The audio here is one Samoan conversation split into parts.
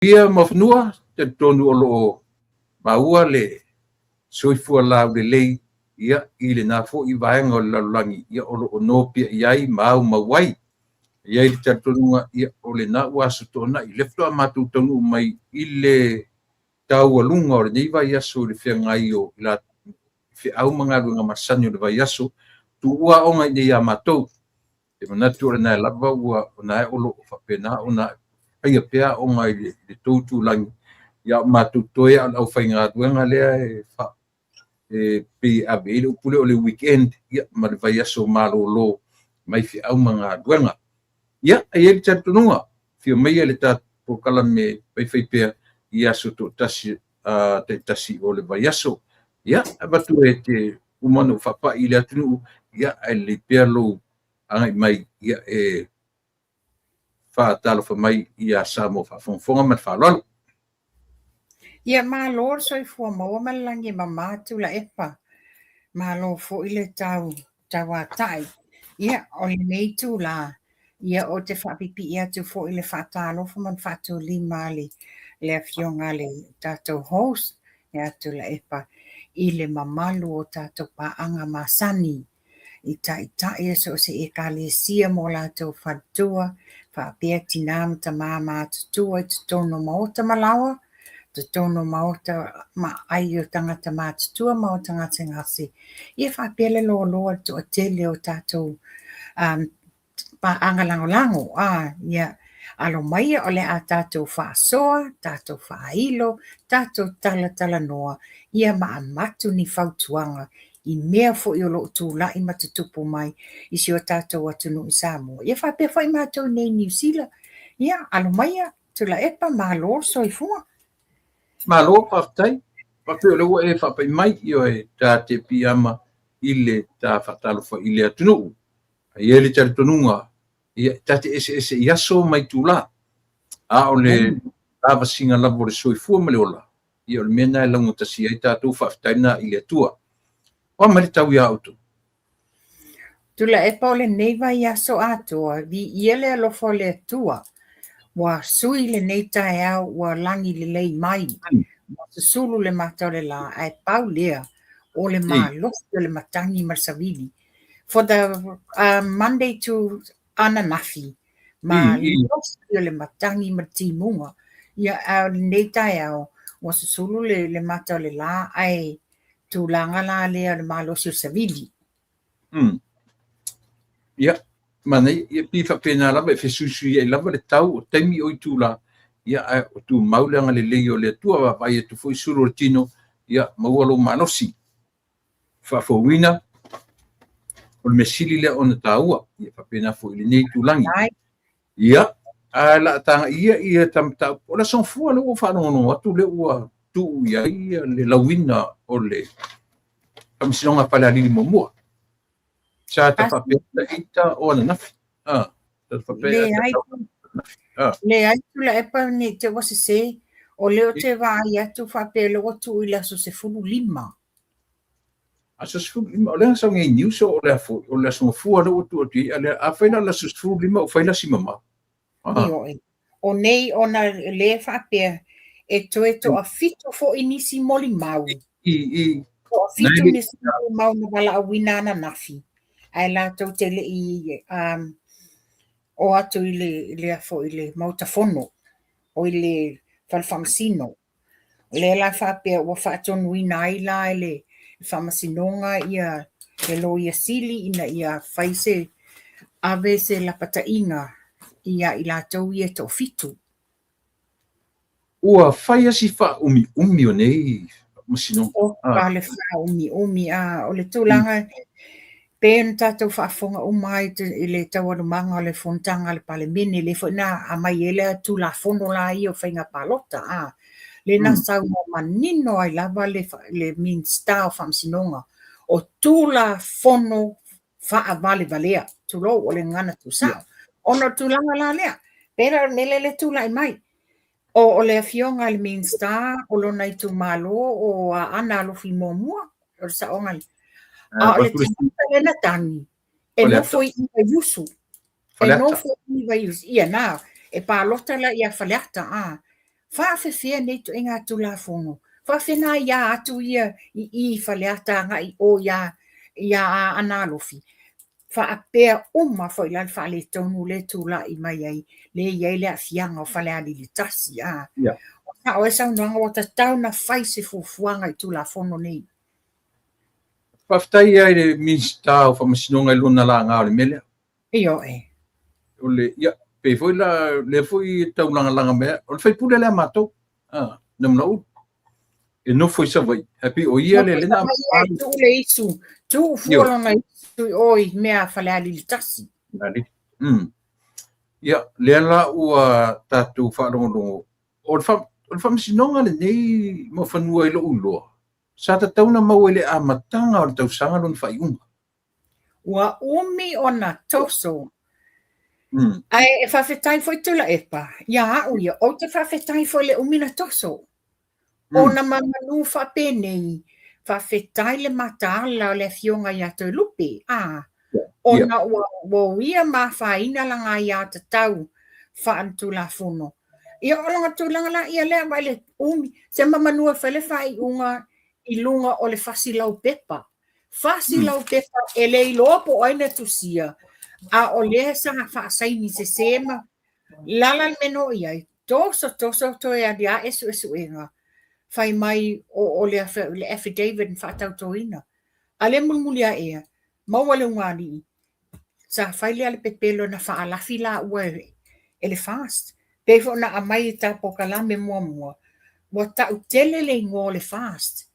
Ia ma fanua, talitonu o lo o maua le soifua laulelei ia i lena foi vaega o le lalolagi ia o lo o nopiai ai ma aumau ai. E i ai le talitonuga ia o lena ua aso toonai lea faatoa matou taunuu mai i le taualuga o lenei vaiaso i le feagai o feau ma galuega masani o le vaiaso, tuua aoga i inei ia matou. E manatu o lena lava ua o lena o lo o faapena ona faia pea aoga i le tou itulagi, ia o matou totoe lava o le aufaigaluega lea e e pei e ave i ai le upu lea o le weekend, ia, ma le vaiaso malolo mai feau ma galuega. Ia, e i ai le talitonuga, afio maia i le tatou polokalame faifaipea i aso toatasi, taitasi o le vaiaso. Ia, avatu e te uma ona ou faapai i le atunuu, ia, ae lelei pea lou agai mai ia e faatalofa mai ia Samoa faafogafoga ma le faaaloalo. Ia malo le soifua maua ma le lagi e mama Tuilaepa. Malo foi le tau tauatai. Ia o lenei itula, ia ou te faapipii atu foi i le faatalofa ma le faatulima a le le afioga a le tatou host ia Tuilaepa i le mamalu o tatou paaga masani i taitai o so o se Ekalesia ma o latou faletua, faapea tina ma tama matutua i totonu o maota ma laoa, totonu o maota ma aai o tagata matutua ma maota gasegase, ia faapea le loaloa o le toatele o tatou paaga lagolago a ia alo maia o le a tatou faasoa, tatou faailo, tatou talatalanoa ia ma avatu ni fautuaga i mea foi o lo o tulai ma tutupu mai i si o tatou atunuu i Samoa. Ia faapea foi matou i inei i Niu Sila. Ia alo maia, Tuilaepa, malo le soifua. Malo, faafetai. Faapea o lea ua e faapai mai, ioe, ta te piiama i le ta faatalofa i le atunuu. E i ai le talitonuga, ia, ta te eseese i aso ma itula, a o le lavasiga lava o le soifua ma le ola, ia o le mea lena e laugatasi ai tatou, faafetai lena i le Atua. O a mai le tau iā outou? Tuilaepa o lenei vaiaso atoa, viia le alofa o le Atua, ua sui lenei taeao ua lagi lelei mai, ua susulu le mata o le la, ae pau lea o le malosi o le matagi ma le savili. For the Monday to ananafi, malosi o le matagi ma le timuga. Ia, a o lenei taeao, ua susulu le, le mata o le la, ae tulaga la lea o le malosi o le savili. Ia, manaia, ia pei faapena lava e fesuisuiai lava le tau o taimi o itula, ia ae o tumau le agalelei o le Atua, vaavaai atu foi sulu o le tino, ia maua lou malosi. Faafouina, o le mea sili lea ona taua, ia faapena foi i lenei itulagi. Ia, ae o le a tagai ia i ta mataupu. O le Aso Gafua lea ua ou faalogologo atu lea ua tuu i ai le lauina o le Faamasinoga a Falealili muamua. Sa ta faapea ita o ananafi. Ah, sa ta faapea Leai, leai Tuilaepa ne i te i ua sese. O lea ou te vaai atu faapea o lea ua tuu i le aso 15. Aso 15, o lea na sau nei news o le afo, o le aso Gafua lea ua tuu atu i ai, a afai la o le aso 15 ua fai la si mamao. Ioe. O nei ona lea faapea e toe toafitu foi nisi molimau. I Toafitu nisi molimau na valaauina ananafi, ae latou te le i o atu i le, le afo i le Maota Fono, o i le Fale Faamasino. O lea la faapea ua faatonuina ai la e le Faamasinoga ia le Loia Sili ina ia fai se ave se lapataiga ia i latou ia e toafitu. Ua fai lava si faaumiumi o nei Faamasinoga. Oka le faaumiumi, a o le tulaga pei ona tatou faafofoga uma ai i le taualumaga o le fonotaga a le Palemene, lea foi na aumai ai le Tulafono la ia o faiga palota, a, lea na saunoa manino ai lava le, le Minisita o Faamasinoga, o Tulafono faavalevalea, tulou, o le gagana tuusao. Ona o le tulaga la lea, pei la o le mea lea e tulai mai, o le afioga i le Minisita o lona itumalo o Aana Alofi muamua, o le saoga lea. A o le tagata lea na tagi, e nofo i Vaiusu. E nofo i Vaiusu. Ia na, e palota la ia Faleata, a. Faafefea nei ituaiga Tulafono? Faafefea na aia atu ia i i i Faleata agai i o ia ia Aana Alofi? Faapea uma foi la le faaletonu lea e tulai mai ai, lea e i ai le aafiaga o Falealili 1, a. O sao ai saunoaga ua tatau ona fai se fuafuaga i Tulafono nei. Faafetai lava i le Minisita o Faamasinoga i lona laga o le mea lea. Ioe. O le, ia, pei foi la, lea foi e taulagalaga mai, o le faipule lea a matou, a, Namulauulu, e nofo i Savaii, ae pei o ia lea na... Tuu le isu, tuu fua lona isu i o i mea Falealili 1. Falealili. Ia, lea la ua tatou faalogologo, o le, fa, o le faamasinoga lenei Muafanua i lou iloa, sa tatau ona maua i le amataga o le tausaga lona faaiuga. Ua umi ona toso. Ae e faafetai foi Tuilaepa, ia au ia, ou te faafetai foi i le umi na toso. Ona mamanu faapenei, faafetai le mataala o le afioga ia Toelupe, a, ona ua uia ma afaina lana aiatatau faaletulafono. Ia o lona tulaga la ia lea vaai le umi, se mamanu e fai le faaiuga i luga o le fasi laupepa. Fasi laupepa e le iloa po o ai na tusia, a o lea sa faasaini sese ma lala le mea na oo i ai, toso toso toe aliae suesuega, fai mai o le affidavit na faatautoina. A lea mulimuli ae, maua le ugaalii, sa fai lea le pepelo na faalafi laua e le FAST. Pei foi ona aumai i ta polokalame muamua, ua tautele le igoa o le FAST.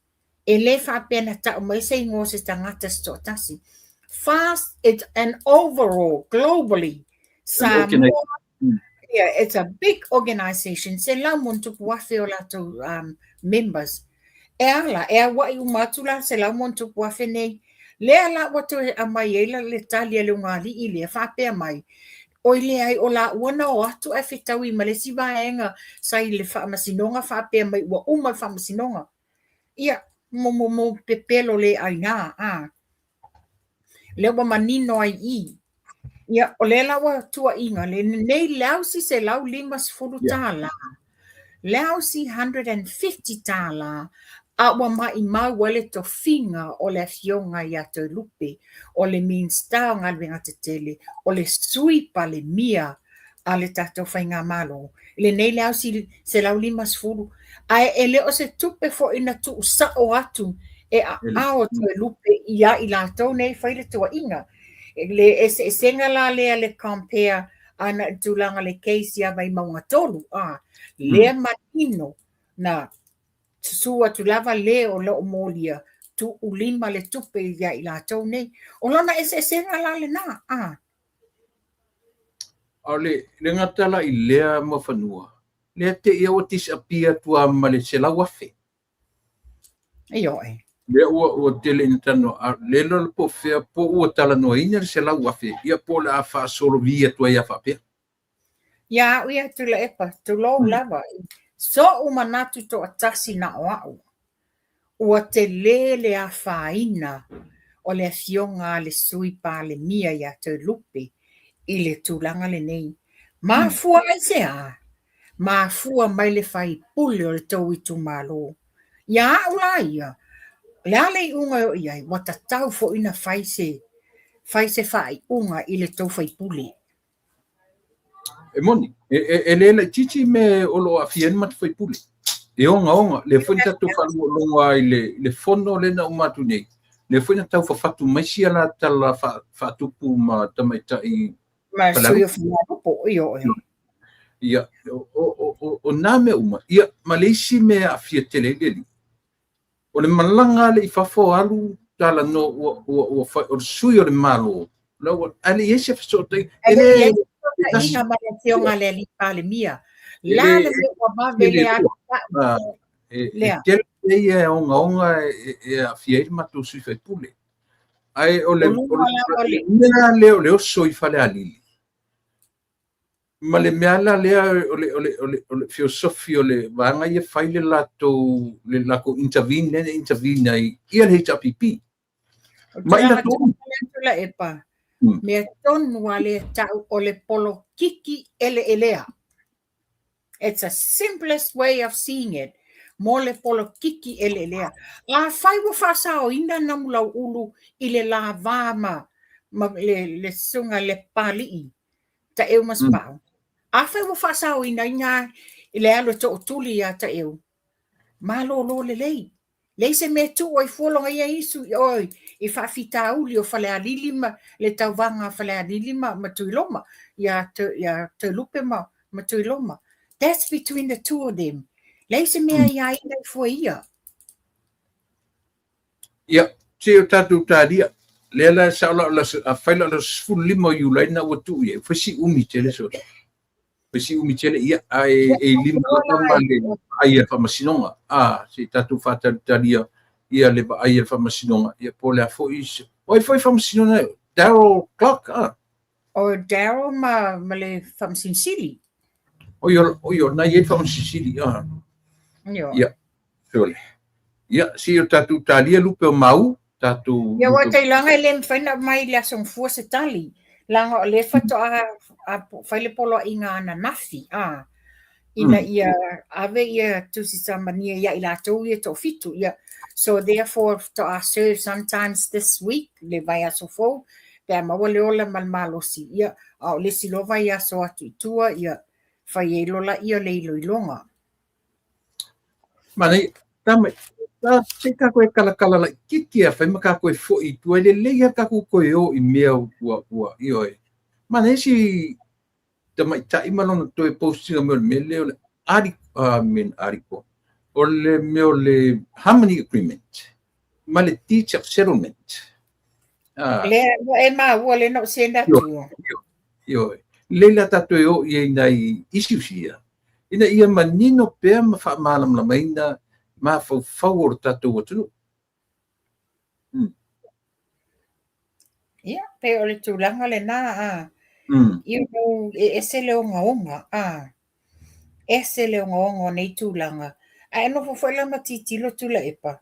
E le faapea na tau mai se igoa o se tagata se toatasi. FAST, it's an overall, globally, Samoa, yeah, it's a big organisation, 100,000+ o latou members. E ala, e auai uma atu la 100,000+ nei. Lea la ua toe aumai ai le tali a le ugaalii lea, faapea mai, oi leai o laua na o atu ae fetaui ma le isi vaega sa i le faamasinoga faapea mai ua uma le faamasinoga. Ia, mo mo mo pepelo le aina, a. Lea ua manino ai i i. Ia, o lea la ua tuuaiga lenei leausi $150, leausi $150, a ua maimau ai le tofiga o le afioga ia Toelupe, o le Minisita o Galuega Tetele, o le Sui Palemia a le tatou Faigamalo, i lenei leausi 150, ae e le o se tupe foi na tuusao atu e aao Toelupe ia i latou nei fai le tuuaiga. Le eseesega la lea le compare ana i tulaga le case ia Vaimauga 3, a, lea manino na susu atu lava le o lo o molia tuulima le tupe ia i latou nei. O lona eseesega la lena, a. A o le le gata la i lea Muafanua, lea te ia ua disappear atu lava ma le 100,000. Ioe. Lea ua tele ina talanoa, a le iloa po o fea, po ua talanoaina le 100,000, ia po o le a faasolovi atu ai lava faapea. Ia au ia Tuilaepa, tulou lava, so'u manatu toatasi na o au. Ua tele le afaina o le afioga a le Sui Palemia ia Toelupe i le tulaga lenei. Mafua aisea? Mafua mai le faipule o le tou itumalo. Ia au la ia, o le a le iuga e oo i ai, ua tatau foi ona fai se, fai se faaiuga i le tou faipule. E moni, e le laitiiti mea o lo o aafia ai le matou faipule. E ogaoga, lea foi na tatou faalogologo lava i le fono lea na uma atu nei, lea foi na tau fafatu mai sia la tala faatupu ma tamaitai Ma le sui o Falealupo, ioe. Ia, o nā mea uma, ia, ma le isi mea e aafia tele ai le alii, o le malaga lea i fafo alu talanoa ua fai, o le sui o le Malo, la ua, ae le i ai se fesootaiga. E le i ai se fesootaiga ma le afioga a le alii Palemia. La le mea ua vave lea alu tau. E tele mea ia e ogaoga e aafia ai le matou sui faipule. Ae o le mea lea o le oso i Falealili, ma le mea la lea o le feosofi o le vaega ia fai le latou intervene, lea na intervene ai ia le HRPP. Ma i latou. Tuilaepa, mea tonu lava lea e tau o le polokiki eleelea. It's a simplest way of seeing it mo le polokiki eleelea. Afai ua faasaoina Namulauulu i le la va ma le susuga i le Papalii, Taeu ma Sapau. Afai ua faasaoina iga i le alu e tootuli ia Taeu, malolo lelei. Leai se mea e tuu ai fua lona ia isu i oe i faafitauli o Falealili ma le tauvaga a Falealili ma Tuiloma, ia Toelupe ma Tuiloma. That's between the two of them. Leai se mea e aiaina ai fua ia. Ia, se o tatou talia, lea la e sao la o le aso, afai la o le aso 15 o Iulai na ua tuu i ai, ua fai si umi tele sole. Fai si umi tele, ia, ae e i lima lava ma le vaai a le faamasinoga. A, se i tatou faatalitali ia le vaai a le faamasinoga, ia po o le a foi, o ai foi faamasinoga, Daryl Clark, a? O Daryl ma le Faamasino Sili. Oi, oi, o na i ai le Faamasino Sili, a. Ioe. Ia, sole. Ia, se i o tatou talia lupe o mau, tatou... Ia, aua tailaga e le mafai ona aumai i le Aso Gafua se tali, leaga o lea faatoa fai le poloaiga ananafi, a, ina ia ave ia tusi samania ia i latou ia toafitu, ia. So therefore faatoa serve sometimes this week, le vaiaso fou, pe a maua le ola ma le malosi, ia, a o le isi loa vaiaso atu i tua, ia, fai ai loa laia o le iloiloga. Manaia, tama, ta, se i tatou e kalakala laitiiti a fai ma tatou e foi i tua, e lelei lava tatou toe o i mea ua, ioe. Manaia si tamaitai ma lona toe post ina mai o le mea lea o le article, o le mea o le Harmony Agreement ma le Deeds of Settlement. Lea ua e maua lea na ou send atu. Ioe. Lelei la tatou e o i ai nai issues ia, ina ia manino pea ma faamalamalamaina mafaufau o le tatou atunuu. Ia, pei o le tulaga lena, a. You know, e ese le ogaoga, a. Ese le ogaoga o nei tulaga. Ae nofo foi la ma tilotilo Tuilaepa.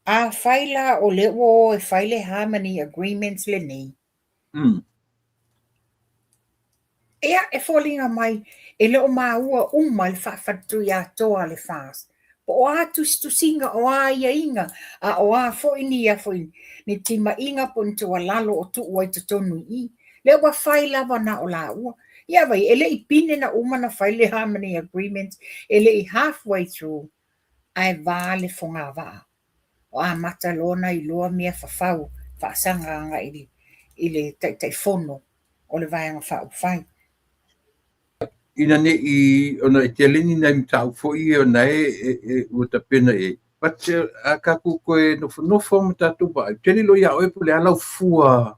Afai la o lea ua o e fai le Harmony Agreements lenei, Ia, e foliga mai, e le o maua uma i le faafaletui-atoa a le FAST. Po o a tusitusiga, o a aiaiga, a o a foi ni a foi ni timaiga po o ni tuualalo o tuu ai totonu i i. Lea ua fai lava na o laua. Ia vai, e le i pine na uma na fai le Harmony Agreement, e le i halfway through, ae va le fogavaa. O amata loa ona iloa mea fafau faasaga agai i le Taitaifono o le Vaega Faaupufai. Ina ne i, ona e tele ni nai mataupu foi ia ona e ua tapena i ai, but a tatou toe nofonofo ma tatou vaai, ou te le iloa ia oe po o le a lau fua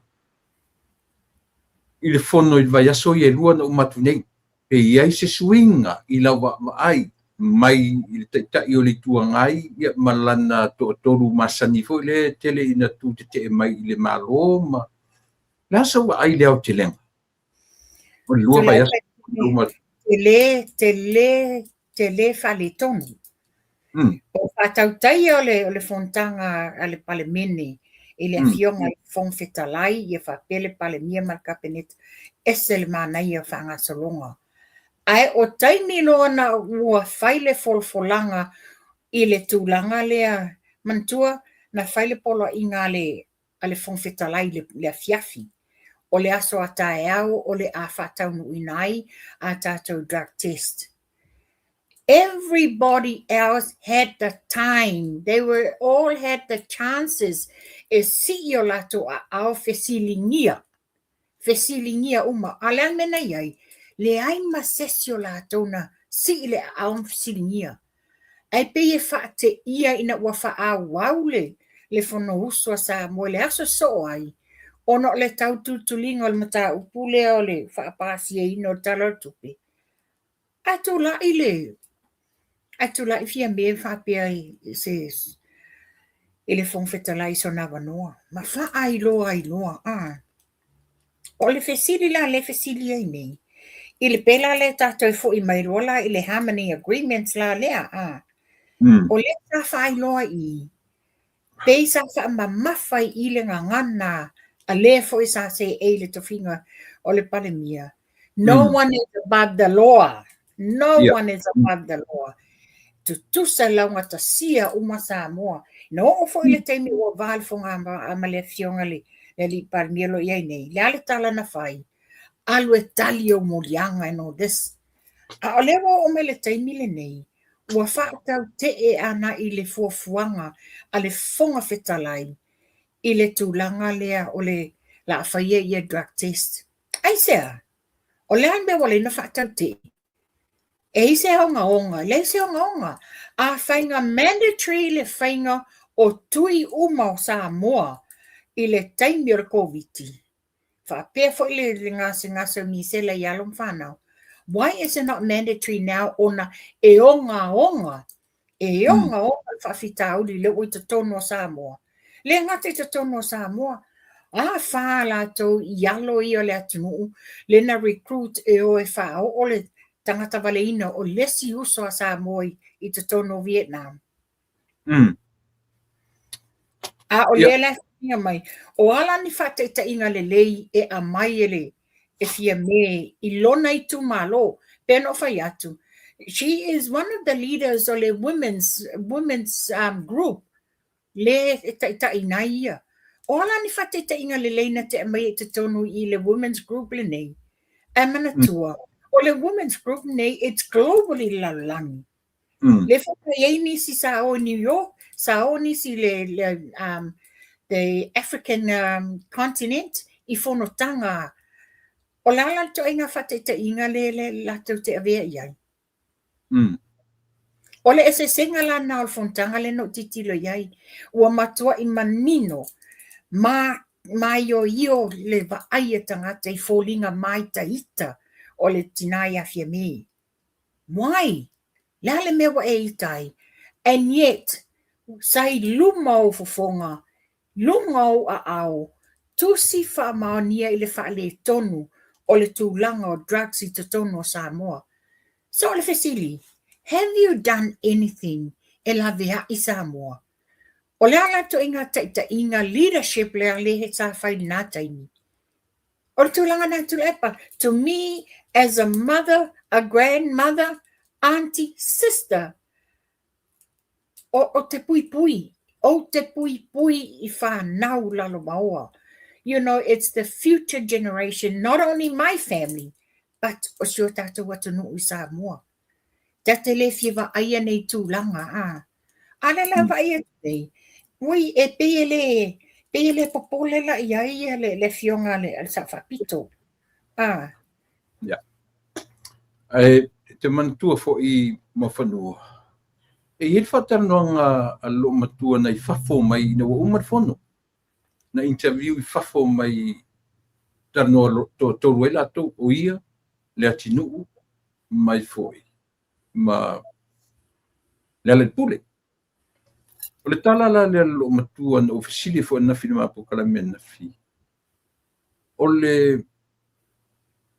i le fono i le vaiaso ia e lua na uma atu nei, pe i ai se suiga i lau vaavaai mai i le Taitai o le Itu Agai ia ma lana toatolu masani foi lea e tele ina tu tetee mai i le Malo ma le a sau vaai i le aotelega o le lua vaiaso na uma atu. Tele, tele, tele faaletonu. O faatautaia o le fonotaga a le Palemene i le Afioga i le Fofoga Fetalai ia faapea le Palemia ma le Kapeneta, ese le manaia o faagasologa. Ae o taimi loa na ua fai le folafolaga i le tulaga lea, manatua na fai le poloaiga a le a le Fofoga Fetalai i le afiafi o le aso a taeao o le a faataunuuina ai a tatou drug test. Everybody else had the time, they were all had the chances e sii o latou aao fesiligia fesiligia uma. A o le a le mea na i ai? Leai ma sesi o latou na sii le aao ma fesiligia. Ae pei e faateia ina ua faaauau le le Fonousu a Samoa i le aso e soo ai, ona o le tau tulituliga o le mataupu lea o le faapasiaina o le Tala o le Tupe. Ae tulai le ae tulai Fiame faapea i se i le Fofoga Fetalai i sona avanoa ma faailoa ai loa a. O le fesili la lea e fesili ai nei, i le pei la lea tatou e foi mai loa la i le Harmony Agreement la lea a, o lea sa faailoa i i, pei sa faamamafa i i le gagana a le foi sa seei i le tofiga o le Palemia, no one is above the law. No one is above the law. Tutusa laugatasia uma Samoa. Na oo foi le taimi ua va le foga ma le afioga le alii Palemia o lo o i ai nei, le a le tala na fai? Alu e tali ou moliaga and all this. A o lea ua oo mai le taimi lenei, ua faatautee agai i le fuafuaga a le Fofoga Fetalai i le tulaga lea o le la faia ia drug test. Aisea? O le a le mea ua ala ai ona faatautee? E i ai se ogaoga? E leai se ogaoga. A faiga mandatory le faiga o tui uma o Samoa i le taimi o le Koviti, faapea foi le gasegase o misela i alo ma fanau, why is it not mandatory now ona e ogaoga E ogaoga le faafitauli lea ua i totonu o Samoa. Le gata i totonu o Samoa, a fa latou i alo ia o le atunuu le na recruit e o e faaoo le tagata valeina o le isi uso a Samoa i totonu o Vietnam. A o lea la e foliga mai, o a la ni faataitaiga lelei e aumai e le e Fiame i lona itumalo, pei ona ou fai atu, she is one of the leaders o le women's, women's um, group le e taitaiina ai ia. O a la ni faataitaiga lelei na te aumaia i totonu i le women's group lenei? Ae manatua, o le women's group lenei, it's global i le lalolagi. Le foi na i ai nisi sa o i New York, sa o nisi i le, le, um, the African um, continent i fonotaga. O le a la le ituaiga faataitaiga le, le latou te avea i ai? O le eseesega la lena o le fonotaga lea na ou tilotilo i ai, ua matuai manino ma maioio le vaai a tagata i foliga māitaita o le tina ia Fiame. Why? Le a le mea ua e ita ai? And yet, sa i luma o ou fofoga, luga o ou aao, tusi faamaonia i le faaletonu o le tulaga o drugs i totonu o Samoa. So o le fesili, have you done anything e laveai Samoa? O le a la ituaiga taitaiga, leadership lea le sa fai i lena taimi? O le tulaga na Tuilaepa, to me as a mother, a grandmother, auntie, sister, o, o te puipui, ou te puipui i whanau lalovaoa. You know, it's the future generation, not only my family, but o si o tātou atunuu i Samoa. Ta te le fia vaaia nei tulaga, a. A le la vaai atu nei, ui, e pei e le, pei e le popole la i ai ia le, le afioga a le, a le Sao Faapito. A. Ia. Ae te manatua foi Muafanua, e i ai le faatalanoaga a le loomatua nai fafo mai ina ua uma le fono. Na interview i fafo mai talanoa toatolu ai latou, o ia, Leatinuu, mai foi ma Lealailepule. O le tala la lea a le loomatua na ou fesili ai foi ananafi i le ma polokalame ananafi, o le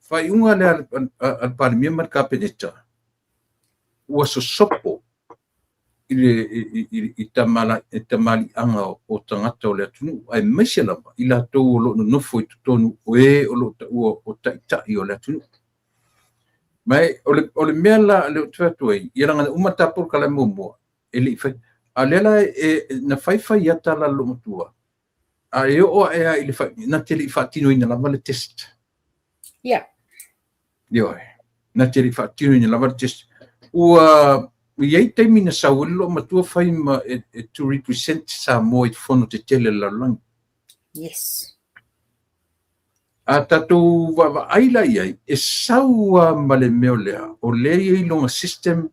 faaiuga lea a le Palemia ma le Kapeneta ua sosopo i le i tamaliiaga o tagata o le atunuu, aemaise lava i latou o lo o nonofo i totonu o e o lo o taua o taitai o le atunuu. Ma o le mea la lea ou te fai atu ai, ia leaga na uma le ta polokalame muamua, e le i fai. A o lea la na fai fai lava tala a le loomatua, a e oo ae lava i le faaiuga, na te le i faatinoina lava le test. Ia. Ioe, na te le i faatinoina lava le test. Ua i ai taimi na sau ai le loomatua fai ma e to represent Samoa i fono tetele a le lalolagi. Yes. A tatou vaavaai la i ai, e sau lava ma le mea lea, o lea e i ai lona system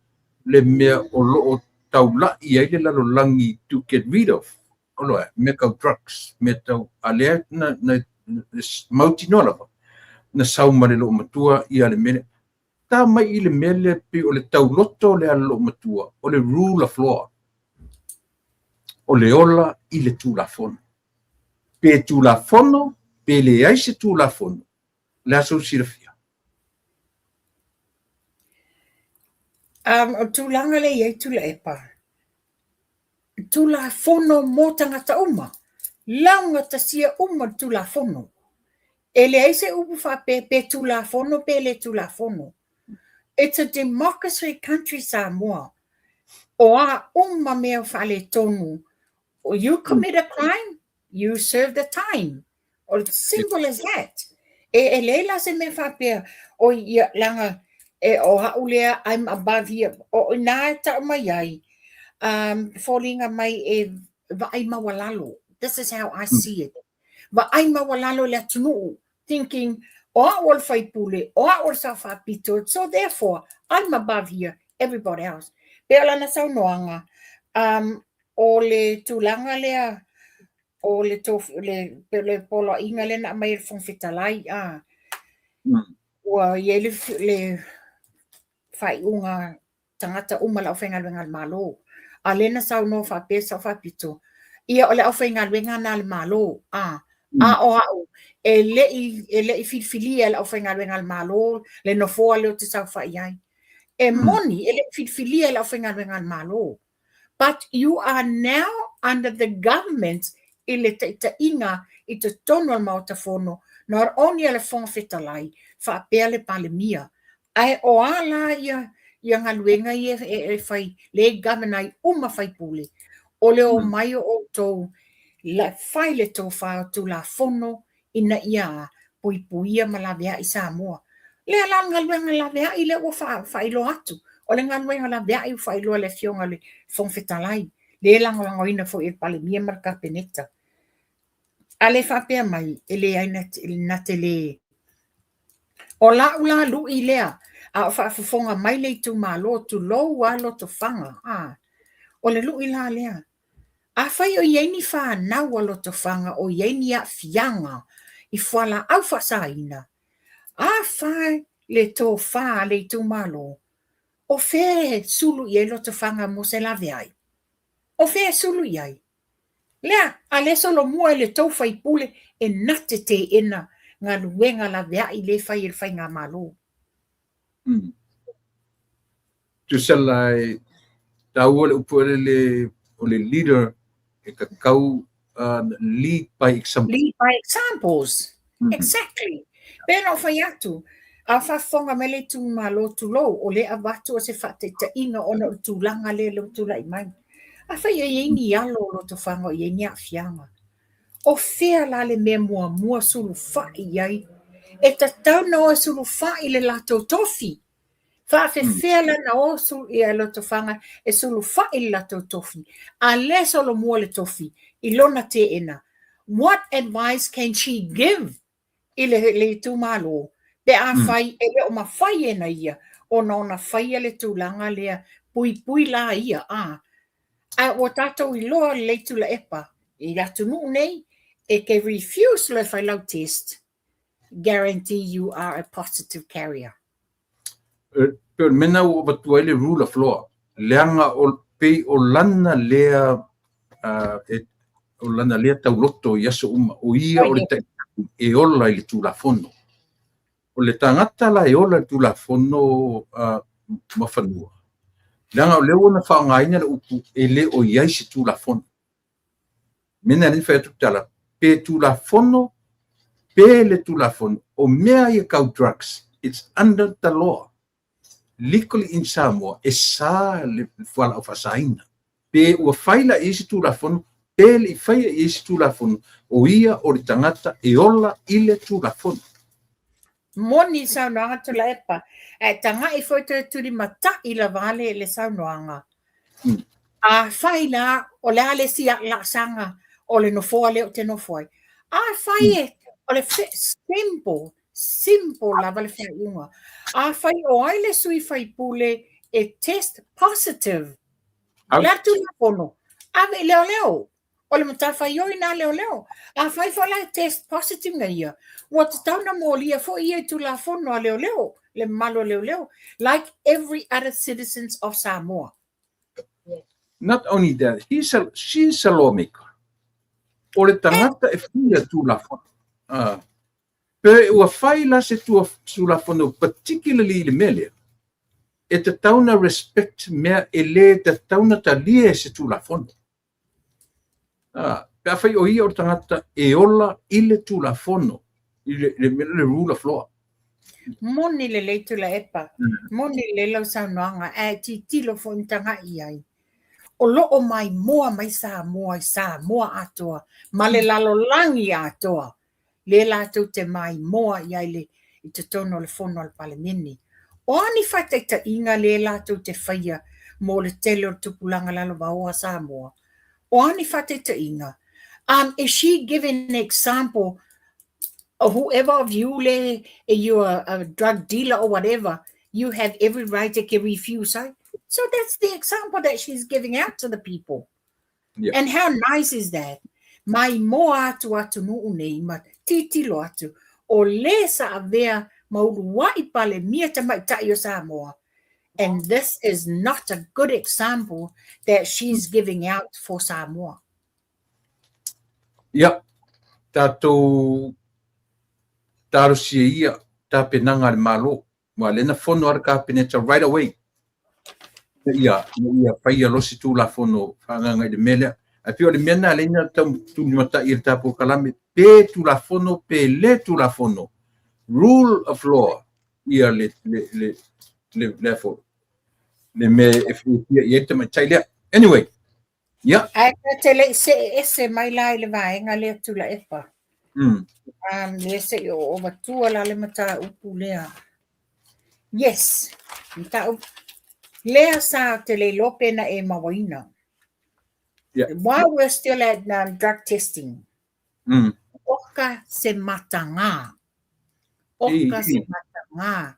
le mea o lo o taulai ai le lalolagi to get rid of, o lo mea tau drugs, mea tau, a lea na, na, mautinoa lava, na sau ma le loomatua ia le mea lea. Ta mai i le mea lea pei o le tauloto lea a le loomatua, o le rule of law, o le ola i le Tulafono. Pe Tulafono, pe leai se Tulafono, o le a sou silafia? Um, o tulaga lea i ai Tuilaepa, Tulafono mo tagata uma, laugatasia uma le Tulafono. E leai se upu faapea pe Tulafono pe le Tulafono. It's a democracy country Samoa. O a uma mea o faaletonu, you commit a crime, you serve the time. O simple as that. E leai la se mea faapea, oi ia leaga e o a'u lea I'm above here. O ina e ta'u mai ai, foliga mai e vaai maualalo. This is how I see it. Vaai maualalo i le atunuu, thinking, o a'u o le faipule, o a'u o le sao faapito, so therefore, I'm above here, everybody else. Pei o lana saunoaga, o le tulaga lea, o le le, le poloaiga lea na aumai e le Fofoga Fetalai, a, ua i ai le faaiuga tagata uma le aufaigaluega a le Malo. A lea na saunoa faapea sao faapito, ia o le aufaigaluega na a le Malo, a, a o a'u, e le'i filifilia e le aufaigaluega a le Malo le nofoa lea ou te saofai ai. E moni, e le'i filifilia e le aufaigaluega a le Malo. But you are now under the government i le taitaiga i totonu o le Maota Fono, not only a le Fofoga Fetalai, faapea le Palemia. Ae o a la ia galuega ia e fai, le e govern ai uma faipule, o le omai o outou la, fai le tofa o Tulafono ina ia puipuia ma laveai Samoa. Lea la o le galuega laveai lea ua faailoa atu. O le galuega laveai ua faailoa e le Afioga i le Fofoga Fetalai, lea e lagolagoina foi e le Palemia ma le Kapeneta. A le faapea mai, e leai na te le. O la'u la lu'i lea, a o faafofoga mai le itumalo, tulou a Lotofaga, a. O le lu'i la lea. Afai o i ai ni fanau a Lotofaga o i ai ni aafiaga i fualaau faasaina, a fa le tofa a le itumalo, o fea e sulu i ai Lotofaga mo se laveai? O fea e sulu i ai? Lea, a le solomua i le tou faipule e na te teena galuega laveai le fai e le faigamalo. Tusa la e taua le upu le o le leader e tatau lead by example. Lead by examples. Exactly. Pe na o fai atu, a faafofoga mai le itumalo, tulou, o le avatu o se faataitaiga ona o le tulaga lea le ua tulai mai. Afai e i ai ni alo o Lotofaga o i ai ni aafiaga, o fea la le mea muamua sulufai i ai? E tatau na o e sulufai le latou tofi. Faafefea la na o ia Lotofaga e sulufai le latou tofi, a lea solomua le tofi i lona teena? What advice can she give i le itumalo pe a fai e le o mafai e na ia ona ona faia le tulaga lea puipui la ia, a? A ua tatou iloa lelei Tuilaepa i le atunuu nei, e te refuse loa e fai lau test, guarantee you are a positive carrier. Pe o le mea lena ua avatua ai le rule of law, leaga o pei o lana lea o lana lea tauloto i aso uma, o ia o le taitai e ola i le Tulafono. O le tagata la e ola i le Tulafono ma fanua, leaga o lea ua na faaaogaina le upu e le o i ai se Tulafono. Mea na fai atu tala, pe Tulafono, pe le Tulafono, o mea ia kau drugs, it's under the law. Legally in Samoa, e sa le fualaau faasaina. Pe ua fai la i se Tulafono, pe le i faia i se Tulafono, o ia o le tagata e ola i le Tulafono. Moni saunoaga Tuilaepa, ae taga'i foi toe tulimata'i lava le saunoaga. A fai la, o le a le isi laasaga o le nofoa lea ou te nofo ai. A fai e, o le simple, simple lava le faaiuga. A fai o ai le sui faipule e test positive, o le a Tulafono, ave i leoleo. O le matafaioi na leoleo. A fai foi la e test positive na ia, ua tatau na molia foi ia i Tulafono a leoleo, le mamalu o leoleo, like every other citizens of Samoa. Not only that, she's a lawmaker. O le tagata e faia Tulafono. Pe ua fai la se Tulafono particularly i le mea lea, e tatau na respect mea e le tatau na talia e se Tulafono. Pe a fai o ia o le tagata e ola i le Tulafono, i le rule of law. Moni lelei Tuilaepa, moni lelei lau saunoaga, ae tilotilo foi ma tagai i ai. O lo o maimoa mai Samoa i Samoa atoa ma le lalolagi atoa lea latou te maimoa i ai le i totonu o le fono a le Palemene. O a ni faataitaiga lea latou te faia mo le tele o le tupulaga lalovaoa a Samoa? O a ni faataitaiga? Is she giving an example of whoever of you le you are a drug dealer or whatever, you have every right to refuse ai? So that's the example that she's giving out to the people. And how nice is that? Maimoa atu atunuu nei ma tilotilo atu o le sa avea ma uluai Palemia tamaitai o Samoa. And this is not a good example that she's giving out for Samoa. Ia, tatou talosia ia tapenaga a le Malo, aua lea na fono lava le Kapeneta right away ina ia faia loa se Tulafono faaagaaga i le mea lea. Ae pei o le mea lena lea na tau tulimatai e le ta polokalame, pe Tulafono pe le Tulafono, rule of law ia le le le le le foi le mea e fiafia i ai le tamaitai lea. Anyway, ia. Ae ta te le i see ese mai la i le vaega lea Tuilaepa. Lea se i oo matua la le mataupu lea. Yes, mataupu. Lea sa te le iloa pe na e mauaina. While we're still at drug testing, oka se matagā. Oka se matagā.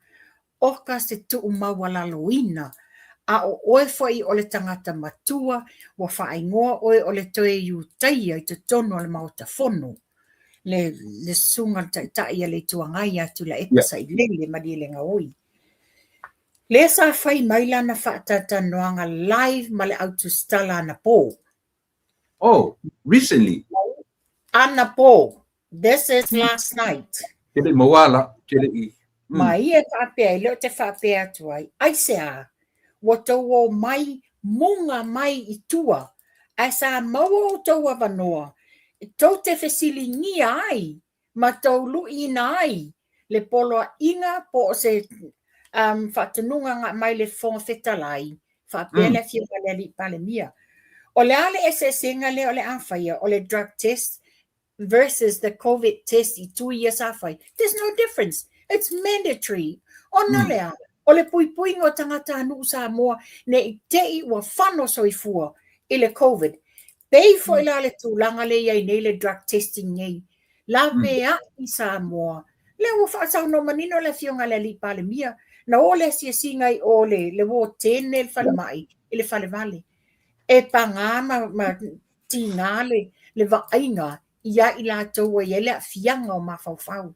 Oka se tuumaualaloina. A o oe foi o le tagata matua, ua faaigoa oe o le toe Iutaia i totonu o le Maota Fono. Le, le susuga le taitai a le Itu Agai ia Tuilaepa Sailele Malielegaoi. Lea sa fai mai lana faatalatalanoaga live ma le au tusitala anapo. Oh, recently? Anapo. This is last night. Te le i maua la, te le i. Ma ia e faapea ai, lea ou te faapea atu ai, aisea, ua tou omai muga mai i tua, ae sa maua outou avanoa tou te fesiligia ai ma tou luiina ai le poloaiga po o se faatonuga na aumai le Fofoga Fetalai, faapea le Afioga i le Alii Palemia. O le a le eseesega lea o le a faia o le drug test versus the Covid test i tui ia sa fai? There's no difference. It's mandatory. Ona lea, o le puipuiga o tagatanuu Samoa ne i te i ua fano soifua i le Covid. Pei foi la le tulaga lea i ai nei le drug testing nei. Laveai i Samoa. Lea ua faasaunoa manino le Afioga i le Alii Palemia, na o le asiasiga i o le, le ward 10 le falemai, i le falevale. E pagā ma, ma tiga le, le vaaiga ia i latou ua i ai le aafiaga o mafaufau.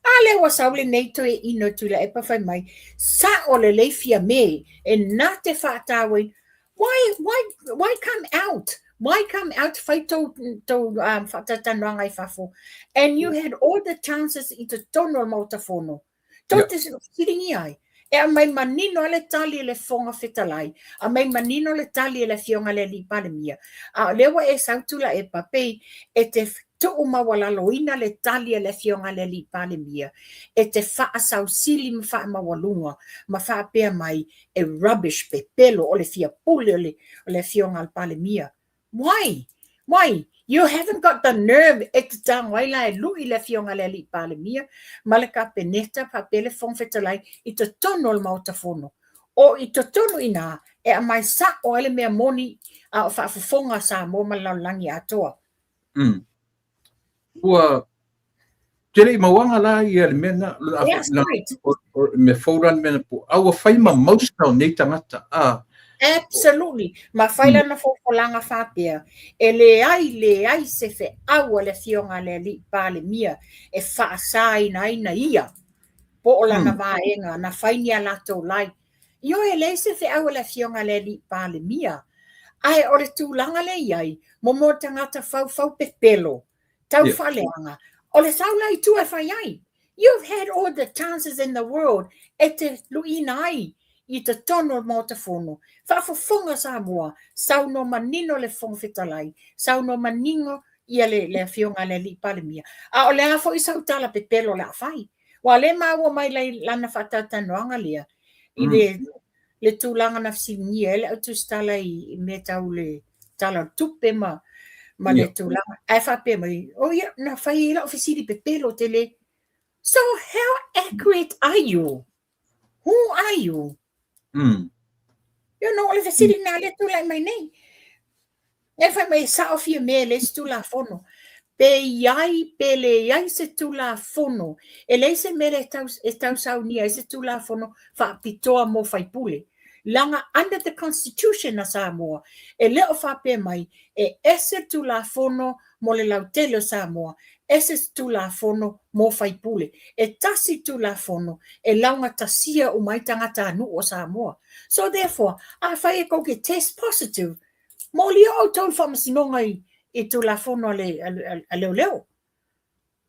A lea ua sau lenei toeaina o Tuilaepa fai mai, sao lelei Fiame e na te faatauaina. Why, why, why come out? Why come out fai tou, tou faatalatalanoaga i fafo? And you had all the chances i totonu o le Maota Fono. Tou te fesiligia ai. E aumai manino lava le tali a le Fofoga Fetalai, aumai manino le tali a le Afioga i le Alii Palemia, a o lea ua e sau Tuilaepa pei e te tuumaualaloina le tali a le Afioga i le Alii Palemia, e te faasausili ma faamaualuga ma faapea mai e rubbish, pepelo, o le fiapule o le, o le Afioga a le Palemia. Why? Why? You haven't got the nerve e te tago ai la e lui le Afioga i le Alii Palemia ma le Kapeneta faapea le Fofoga Fetalai i totonu o le Maota Fono. O i totonu i ina e aumai sao ai le mea moni a o faafofoga Samoa ma le lalolagi atoa. Ua tele i mauaga la ia le mea na, Yes, right. o mea fou la le mea na po. A ua fai ma mausa o nei tagata. A. Absolutely. Ma fai lana fofolaga faapea, e leai leai se feau a le Afioga a le Alii Palemia e faasaina ai na ia po o lana vaega na fai ni a latou lai. Ioe, e leai se feau a le Afioga a le Alii Palemia. Ae o le tulaga lea i ai, mo tagata faufau pepelo, tau faaleaga, o le sau la i tua e fai ai. You've had all the chances in the world e te luiina ai i totonu o le Maota Fono. Faafofoga Samoa, saunoa manino le Fofoga Fetalai, saunoa manino ia le, le Afioga a le Alii Palemia. A o le a foi sau tala pepelo o le a fai? Ua le maua mai lana faatalatalanoaga lea i le tulaga na fesiligia ai le au tusitala i mea tau le Tala o le Tupe ma le tulaga. Ae faapea mai, oh ia, na fai ai lau fesili pepelo tele. So how accurate are you? Who are you? You know, o le fesili na lea tulai mai nei. E fai mai e sao Fiamē e leai se Tulafono. Pe i ai, pe leai se Tulafono, e leai se mea e tausaunia ai se Tulafono faapitoa mo faipule. Leaga under the Constitution a Samoa, e le o faapea mai e ese le Tulafono mo le lautele o Samoa, ese se Tulafono mo faipule. E tasi le Tulafono e laugatasia uma ai tagatanuu o Samoa. So therefore, afai e tou te test positive, Molia outou i le faamasinoga i Tulafono a leoleo.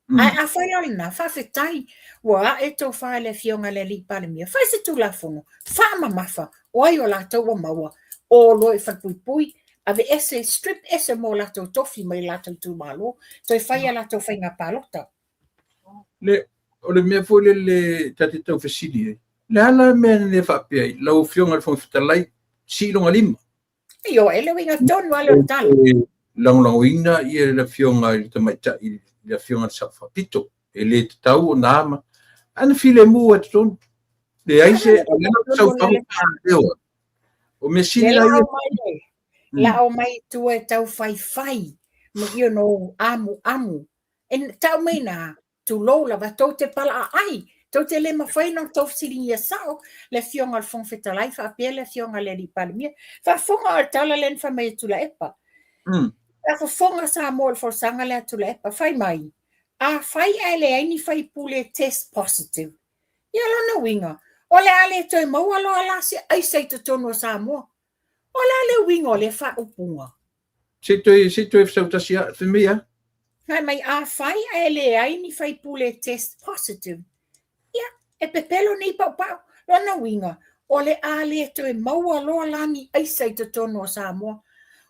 Ae afai la o lena, faafetai ua ae tofa i le Afioga i le Alii Palemia, fai se Tulafono, faamamafa, o ai o latou ua maua, o loa i falepuipui, aveese, strip ese mo latou tofi mai latou itumalo, toe fai a latou faiga palota. Le, o le mea foi lele ta te tau fesili ai, le a la mea na le faapea ai, lau Afioga i le Fofoga Fetalai, sii lona lima. Ioe, le uiga tonu lava lea o le tala. E lagolagoina ia le Afioga i le Tamaitai, le Afioga i le Sao Faapito. E le tatau ona ama. Ae na filemu lava i totonu. Leai se, o lea na sau fafo O mea sili la ia. La omai i tua e tau faifai, you know, amuamu. E tau mai na, tulou lava, tou te palaaai, tou te le mafai ona tou fesiligia sao le Afioga i le Fofoga Fetalai faapea le Afioga i le Alii Palemia. Faafofoga o le tala lea na fai mai e Tuilaepa. Faafofoga Samoa i le folasaga lea a Tuilaepa, fai mai, afai ae leai ni faipule test positive, ia lona uiga, o le a le toe maua loa la se aisa i totonu o Samoa. O le a le uiga o lea faaupuga? Se i toe, se i toe sautasi a, fai mai a? Fai mai, afai ae leai ni faipule test positive, ia, e pepelo nei paupau. Lona uiga, o le a le toe maua loa la ni aisa i totonu o Samoa.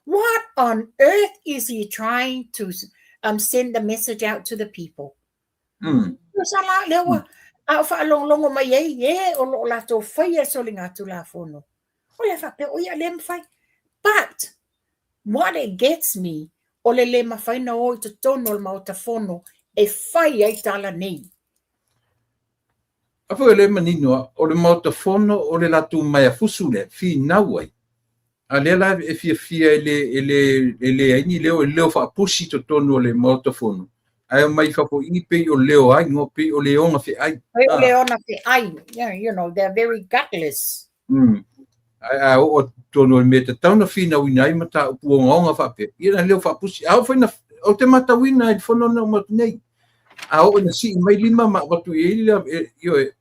What on earth is he trying to send the message out to the people? Tusa la, lea ua, a o faalogologo mai ai e o lo o latou faia le soligatulafono. O le a faapea, o ia le mafai. But, what it gets me, o le le mafai na o i totonu o le Maota Fono e fai ai tala nei. A foi o lea e manino lava, o le Maota Fono o le latou maea fusu lea, finau ai. A lea la e fiafia e le, e le, e leai ni leo, e leo faapusi i totonu o le Maota Fono, ae omai i fafo i i pei o leo ai, no, pei o le ona feai. Pei o le ona feai. Yeah, you know, they're very gutless. Ae a oo atu i totonu o le mea e tatau ona finauina ai mataupu ogaoga faapea, ia na leo faapusi. A oo foi na, ou te matauina i le fono na uma atu nei, a oo ina sii mai lima ma avatu i ai le, ioe,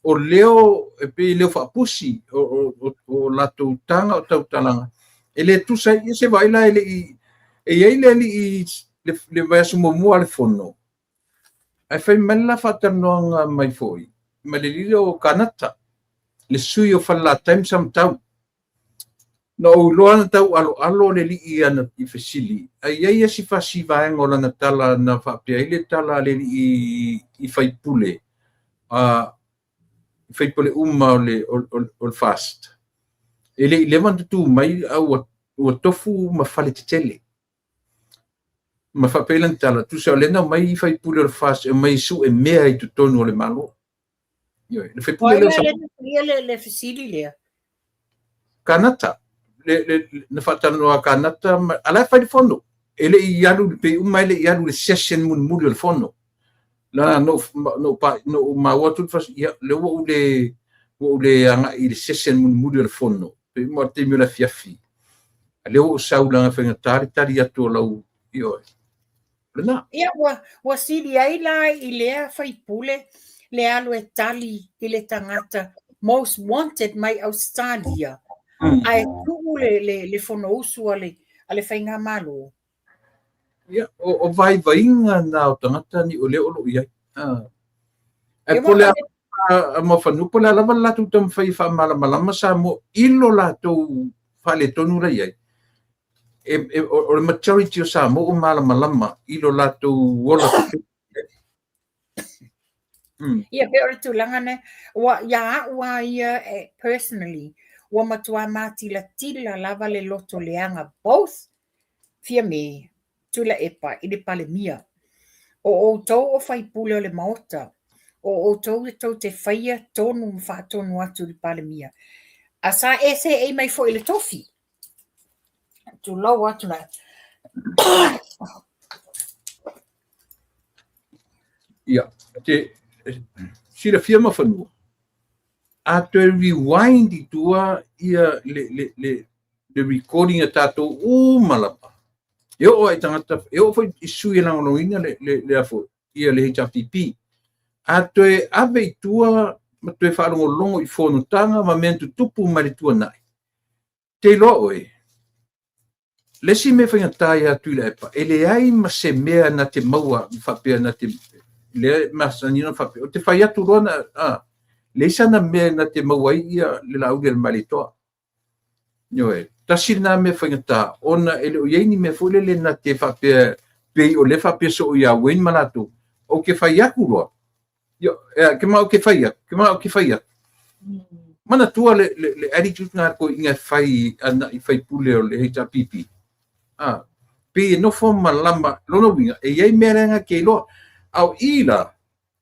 o leo, e pei e leo faapusi o latou taga o tautalaga, e le tusa ai, ia se vaai la e le i, e i ai le alii le vaiaso muamua a le fono, ae fai mai le la faatalanoaga mai foi ma le alii lea o Kanata, le sui o Falelatai ma Samatau. Na ou iloa na taualoalo le alii ana i fesili, a i ai esi fasi vaega o lana tala na faapea ai le tala a le alii i faipule, a i faipule uma o le, o, o, o le FAST. E le i leva ona tutū mai a ua tofu ma fale tetele. Ma faapea ai lana tala, tusa o lea na omai i faipule o le FAST e omai e sue mea i totonu o le Malo. Ioe, le faipule lea o Ia le fesili lea. Kanata, na faatalanoa Kanata, a la e fai le fono. E le i alu, pei uma e le i alu le session mulimuli o le fono. La no no pa no maua atu le fas, ia le ua ou le ua ou le agai i le session mulimuli o le fono. Pei uma o le taimi o le afiafi. A lea ua ou sau leaga e faigata le tali atu o lau, ioe. Lena. Ia, ua sili ai la i lea faipule le alu e tali i le tagata most wanted mai Ausetalia, ae tuu le Fonousu a le Faigamalo. Ia, o vaivaiga na o tagata ni o lea o lo o i ai. Ae po o le a Muafanua, po o le a lava le latou taumafai e faamalamalama Samoa i lo latou faaletonu la i ai, o le majority o Samoa ua malamalama i lo latou ola. Ia pei o le tulaga lena, ua ia au lava ia personally, ua matua matilatila lava le loto leaga both Fiame, Tuilaepa i le Palemia. O outou o faipule o le Maota, o outou e tou te faia tonu ma faatonu atu i le Palemia. A sa e seei mai foi i le tofi. Tulou atu la. Ia, te silafia Mafanua, a toe rewind i tua ia le, le, le, le recording a tatou uma lava, e oo i tagata, e oo foi i sui e lagolagoina le, le, le, afo, ia le HRPP. A toe ave i tua ma toe faalogologo i fonotaga ma mea tutupu mai le tuanai, te iloa oe, le isi mea faigata ia Tuilaepa, e leai ma se mea na te maua faapea na te lea e masani ona faapea, ou te fai atu loa na, a, leai sana mea na te maua ai ia le Laauli a le Malietoa. Ioe, tasi lena mea faigata, ona e le o i ai ni mea foi lele na te faapea, pei o lea faapea soo ia Wayne ma latou, ou te fai atu loa, Ia, e, ke mau ke fai atu, ke mau ke fai atu. Manatua le, le, le attitude na toeaiina e fai ana i faipule o le HRPP. A, pei e nofo malama, lona uiga, e i ai mea lea na te iloa. A o i la,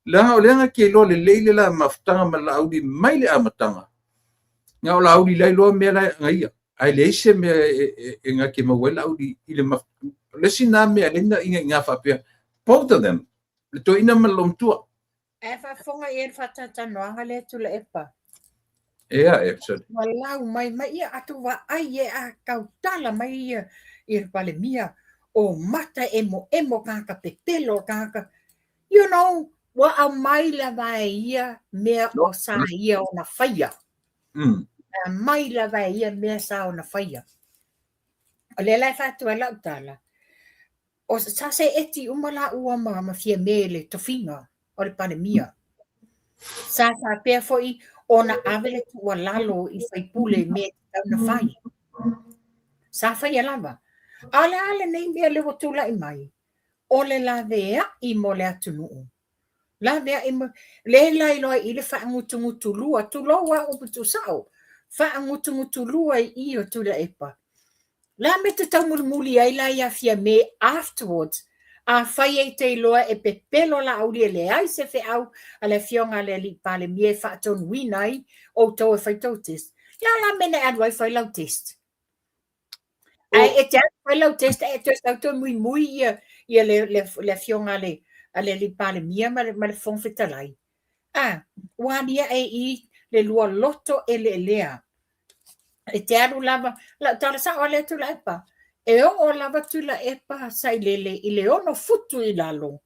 leaga o lea na te iloa lelei le la mafutaga ma le Laauli mai le amataga. Na o Laauli la iloa mea la na ia. Ae leai se mea e, e, e na te maua ai Laauli i le maf... O le isi na mea lea na ina ina faapea, both of them, le toeaina ma le loomatua. Ae faafofoga i ai le faatalatalanoaga lea Tuilaepa. Ea, e, sorry. Ua lau mai mai ia atu vaai e a tautala mai ia i le Palemia o mata emoemo tagata pepelo tagata you know ua aumai lava e ia mea o sa ia ona faia. Aumai lava e ia mea sa ona faia. O lea la e faatu ai lau tala, O sa seeti uma laua ma, ma Fiame i le tofiga o le Palemia. Sa faapea foi ona ave le tuualalo i faipule i mea e tatau ona fai. Sa faia lava. A o le a lenei mea lea ua tulai mai? O le laveai mo le atunuu. Laveai mo... Lea la iloa i i le faagutugutulua, tulou lava upu tuusao, faagutugutulua i i o Tuilaepa. Le a mea e te taumulimuli ai la ia Fiame afterwards? Afai e te iloa e pepelo Laauli e leai se feau a le afioga a le alii Palemia e faatonuina ai outou e fai tou test, le a la mea na e alu ai fai lau test? Ae e te alu fai lau test ae toe sau toe muimui ia, ia le, le, le afioga a le, a le alii Palemia ma le, ma le Fofoga Fetalai. A, ua aliae i le lua loto eleelea. E te alu lava, lau tala sao a lea Tuilaepa, e oo lava Tuilaepa Sailele i le 6 futu i lalo,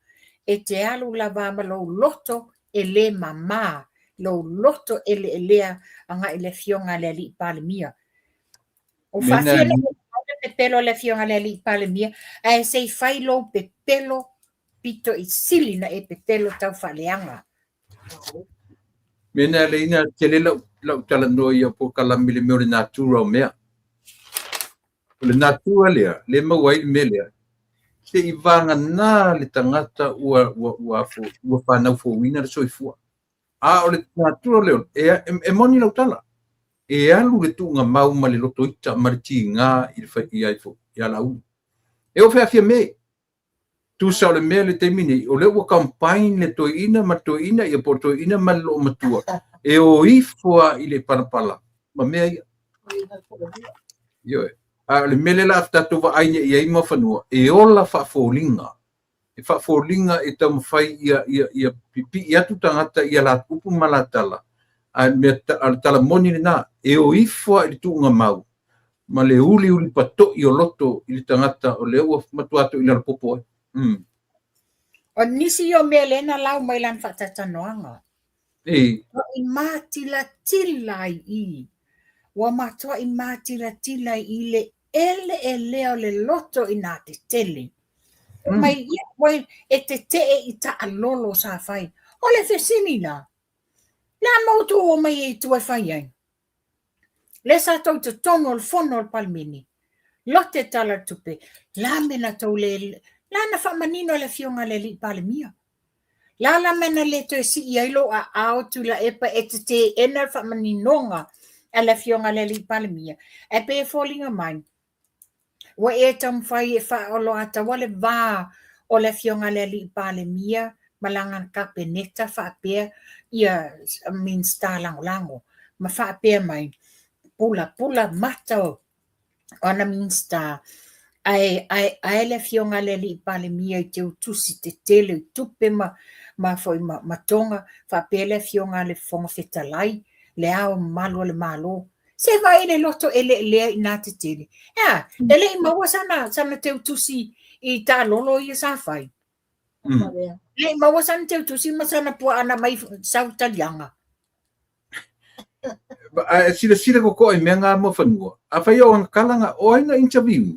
e te alu lava ma lou loto e le mama, lou loto eleelea agai i le afioga a le alii Palemia. Ua faafia le pepelo a le afioga a le alii Palemia, ae se i fai lou pepelo pito i sili na e pepelo tau faaleaga. Mea na leina tele lau, lau talanoa ia polokalame i le mea o le natura o mea. O le natura lea, le maua ai le mea lea. Se i vagana le tagata ua, ua, ua, ua fanau fouina le soifua. A o le natura lea, e, e, e moni lau tala. E alu le tuugamau ma le lotoita ma le tiga i le fai, ia, ia Laauli. E oo fea Fiame. Tusa o le mea i le taimi nei, o lea ua combine le toeaina ma le toeaina, ia po o le toeaina ma le loomatua, e o ifo lava i le palapala ma mea ia. Ioe. A o le mea lea o le a tatou vaai nei i ai Muafanua, e ola faafoliga. E faafoliga e taumafai ia, ia, ia pipii atu tagata i a la upu ma la tala, a o le tala moni lena, e o ifo lava i le tuugamau ma le uliuli pato'i o loto i le tagata o lea ua matua toilalo popo ai. O nisi o mea lea na lau mai lana faatalatalanoaga. Ei. Matuai matilatila ai i. Ua matuai matilatila ai i le eleelea o le loto inā tetele. Mai ia oe e tetee i taalolo sa fai. O le fesili la, le a ma outou omai ai i tua e fai ai? Lea sa tou i totonu o le fono a le Palemene, lote Tala o le Tupe, la mea na tou le, la na faamanino e le Afioga a le Alii Palemia. Le a la mea na le toe sii ai lou aao Tuilaepa e te teena le faamaninoga a le Afioga i le Alii Palemia? Ae pei e foliga mai, ua e taumafai e faaoloataua le va o le Afioga i le Alii Palemia ma lana Kapeneta faapea ia Minisita Lagolago ma faapea mai, pulapula mata o ana Minisita, ae aeae le Afioga a le Alii Palemia i teutusi tetele i tupe ma ma foi ma, ma toga, faapea le Afioga a le Fofoga Fetalai, le Ao Mamalu o le Malo. Se vaai i le loto eleelea i nā tetele. E a, e le i maua sana, sana teutusi i taalolo ia sa fai. E le i maua sana teutusi ma sana puaa na aumai sau taliaga. Ae silasila totoa i mea na Muafanua. Afai o ona tala na, o ai na interview?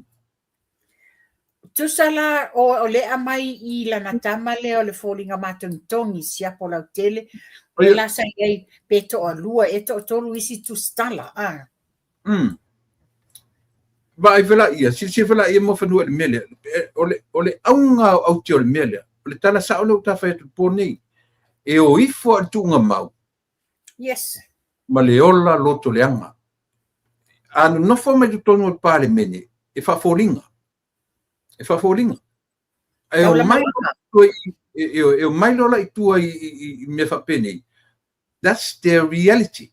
Tusa la o, o le aumai i lana tama lea o le foliga matogitogi siapo lautele, o le la sa i ai pe toalua e toatolu isi tusitala. Ah. Vaai foi laia, silasila foi laia Muafanua i le mea lea. O le, o le auga o aute o le mea lea, o le tala sao lea ua ta fai atu i le po nei, e o ifo lava i le tuugamau. Yes. Ma le ola loto leaga. A nonofo mai totonu o le Palemene, e faafoliga. E faafoliga. Ae o mai e o mai loa la i tua i mea faapenei, that's their reality.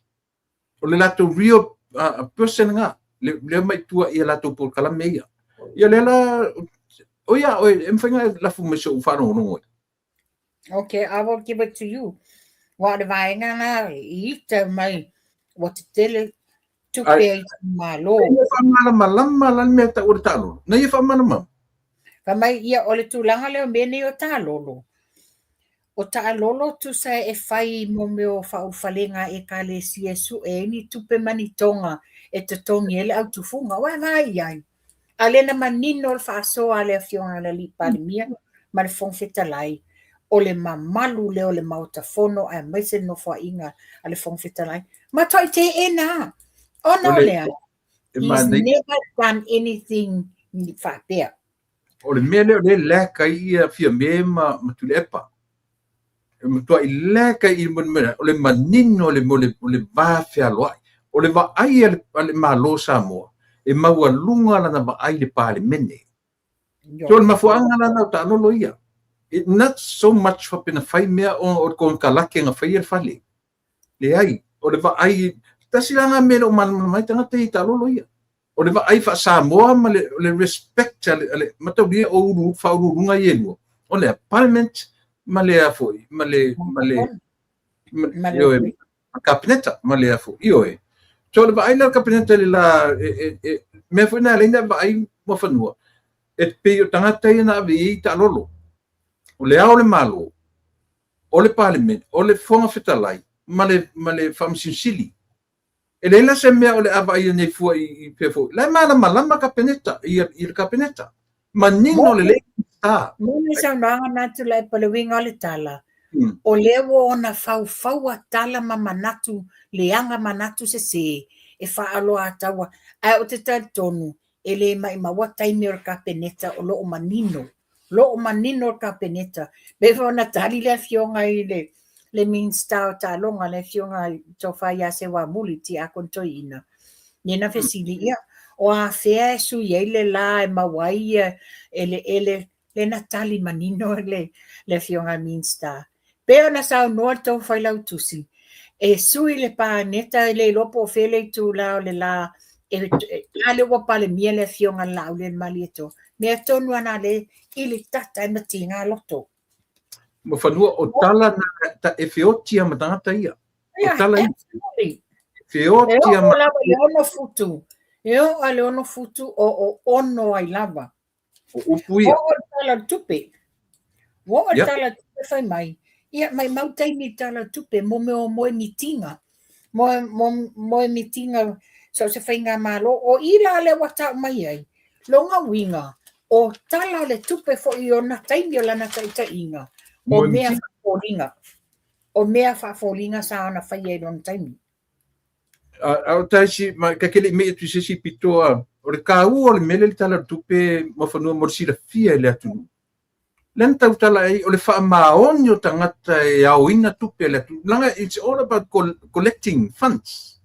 O le latou real person lena, lea mai tua i a latou polokalame ia. Ia lea la, o ia oe, e mafai ona lafo mai se ou faalogologo ai. Okay, I will give it to you. Aua o le vaega lena i ita mai ua tetele tupe a itumalo. Na ia faamalamalama la le mea e tau o le taalolo. Na ia faamalamalama. Fai mai, ia o le tulaga lea o mea nei o taalolo, O taalolo tusa e fai mo mea o faaulufalega a Ekalesia e sue ai ni tupe ma ni toga e totogi ai le au tufuga. Ua e vaai i ai? A lea na manino le faasoa a le Afioga i le Alii Palemia ma le Fofoga Fetalai, o le mamalu lea o le Maota Fono aemaise le nofoaiga a le Fofoga Fetalai, matuai teena lava. Ona o le a? He's never done anything faapea. O le mea lea o lea e lack ai ia Fiame ma Tuilaepa. E matuai lack ai i le mea, o le manino o le, o le va fealoai. O le vaai a le Malo o Samoa, e maualuga lana vaai i le Palemene. So o le mafuaaga la lena o taalolo ia. It not so much faapea na fai mea ona o le konekarate na faia le fale. Leai, o le vaai, tasi la lena mea e le o malamalama ai tagata ia i taalolo ia. O le vaai faa-Samoa ma le, le respect a le, a le mataulia o ulu, faauluuluga ia e lua. O le Parliament ma le a foi, ma le, ma le, ma, ioe, ma Kapeneta, ma le a foi, ioe. So o le vaai la a le Kapeneta i le la, e, e, e, mea foi na e ala ai ona vaai Muafanua, e pei o tagata ia na ave i ai taalolo. O le Ao o le Malo, o le Palemene, o le Fofoga Fetalai ma le, ma le Faamasino Sili. E leai la se mea o le a vaaia nei fua i pea foi. La e malamalama Kapeneta, i, i le Kapeneta. Manino lelei ta. Mo le saunoaga na Tuilaepa le uiga o le tala, o lea ua ona faufaua tala ma manatu leaga manatu sese e faaoloataua, ae ou te talitonu e le maimaua taimi o le Kapeneta o lo o manino, lo o manino le Kapeneta. Pei foi ona tali le Afioga i le le Minisita o Taaloga, le Afioga i Tofa ia Seuamuli, Tiakono Toeaina, lea na fesili, ia, o afea e sui ai le la e maua ai eleele lea na tali manino le le Afioga i le Minisita. Pei ona saunoa le tou Failautusi, e sui le Paneta e le iloa po o fea le itula o le la e a lea ua Palemia le Afioga i le Laaulialemalietoa. Mea tonu lava na lea i le tata e matiga loto. Muafanua, o tala na ta e feoti lava ma tagata ia. O tala ia. E feoti lava ma... E oo lava i le 6 futu. E oo lava i le 6 futu o o ono ai lava. O upu ia. Ua oo le Tala o le Tupe. Ua oo le Tala o le Tupe fai mai, ia maimau taimi i le Tala o le Tupe mo mea o moemitiga. Mo, mo, moemitiga so o se faigamalo. O i la lea ua tau mai ai, lona uiga, o Tala o le Tupe foi i ona taimi o lana taitaiga, o mea faafoliga. O mea faafoliga sa ona faia i lona taimi. A o taisi, ma ka ke le i mei atu i se isi pito, a, o le taua o le mea lea i le Tala o le Tupe Muafanua mo le silafia e le atunuu. Lea na tautala ai o le faamaoni o tagata e aoina tupe a le atunuu. Leaga it's all about collecting funds.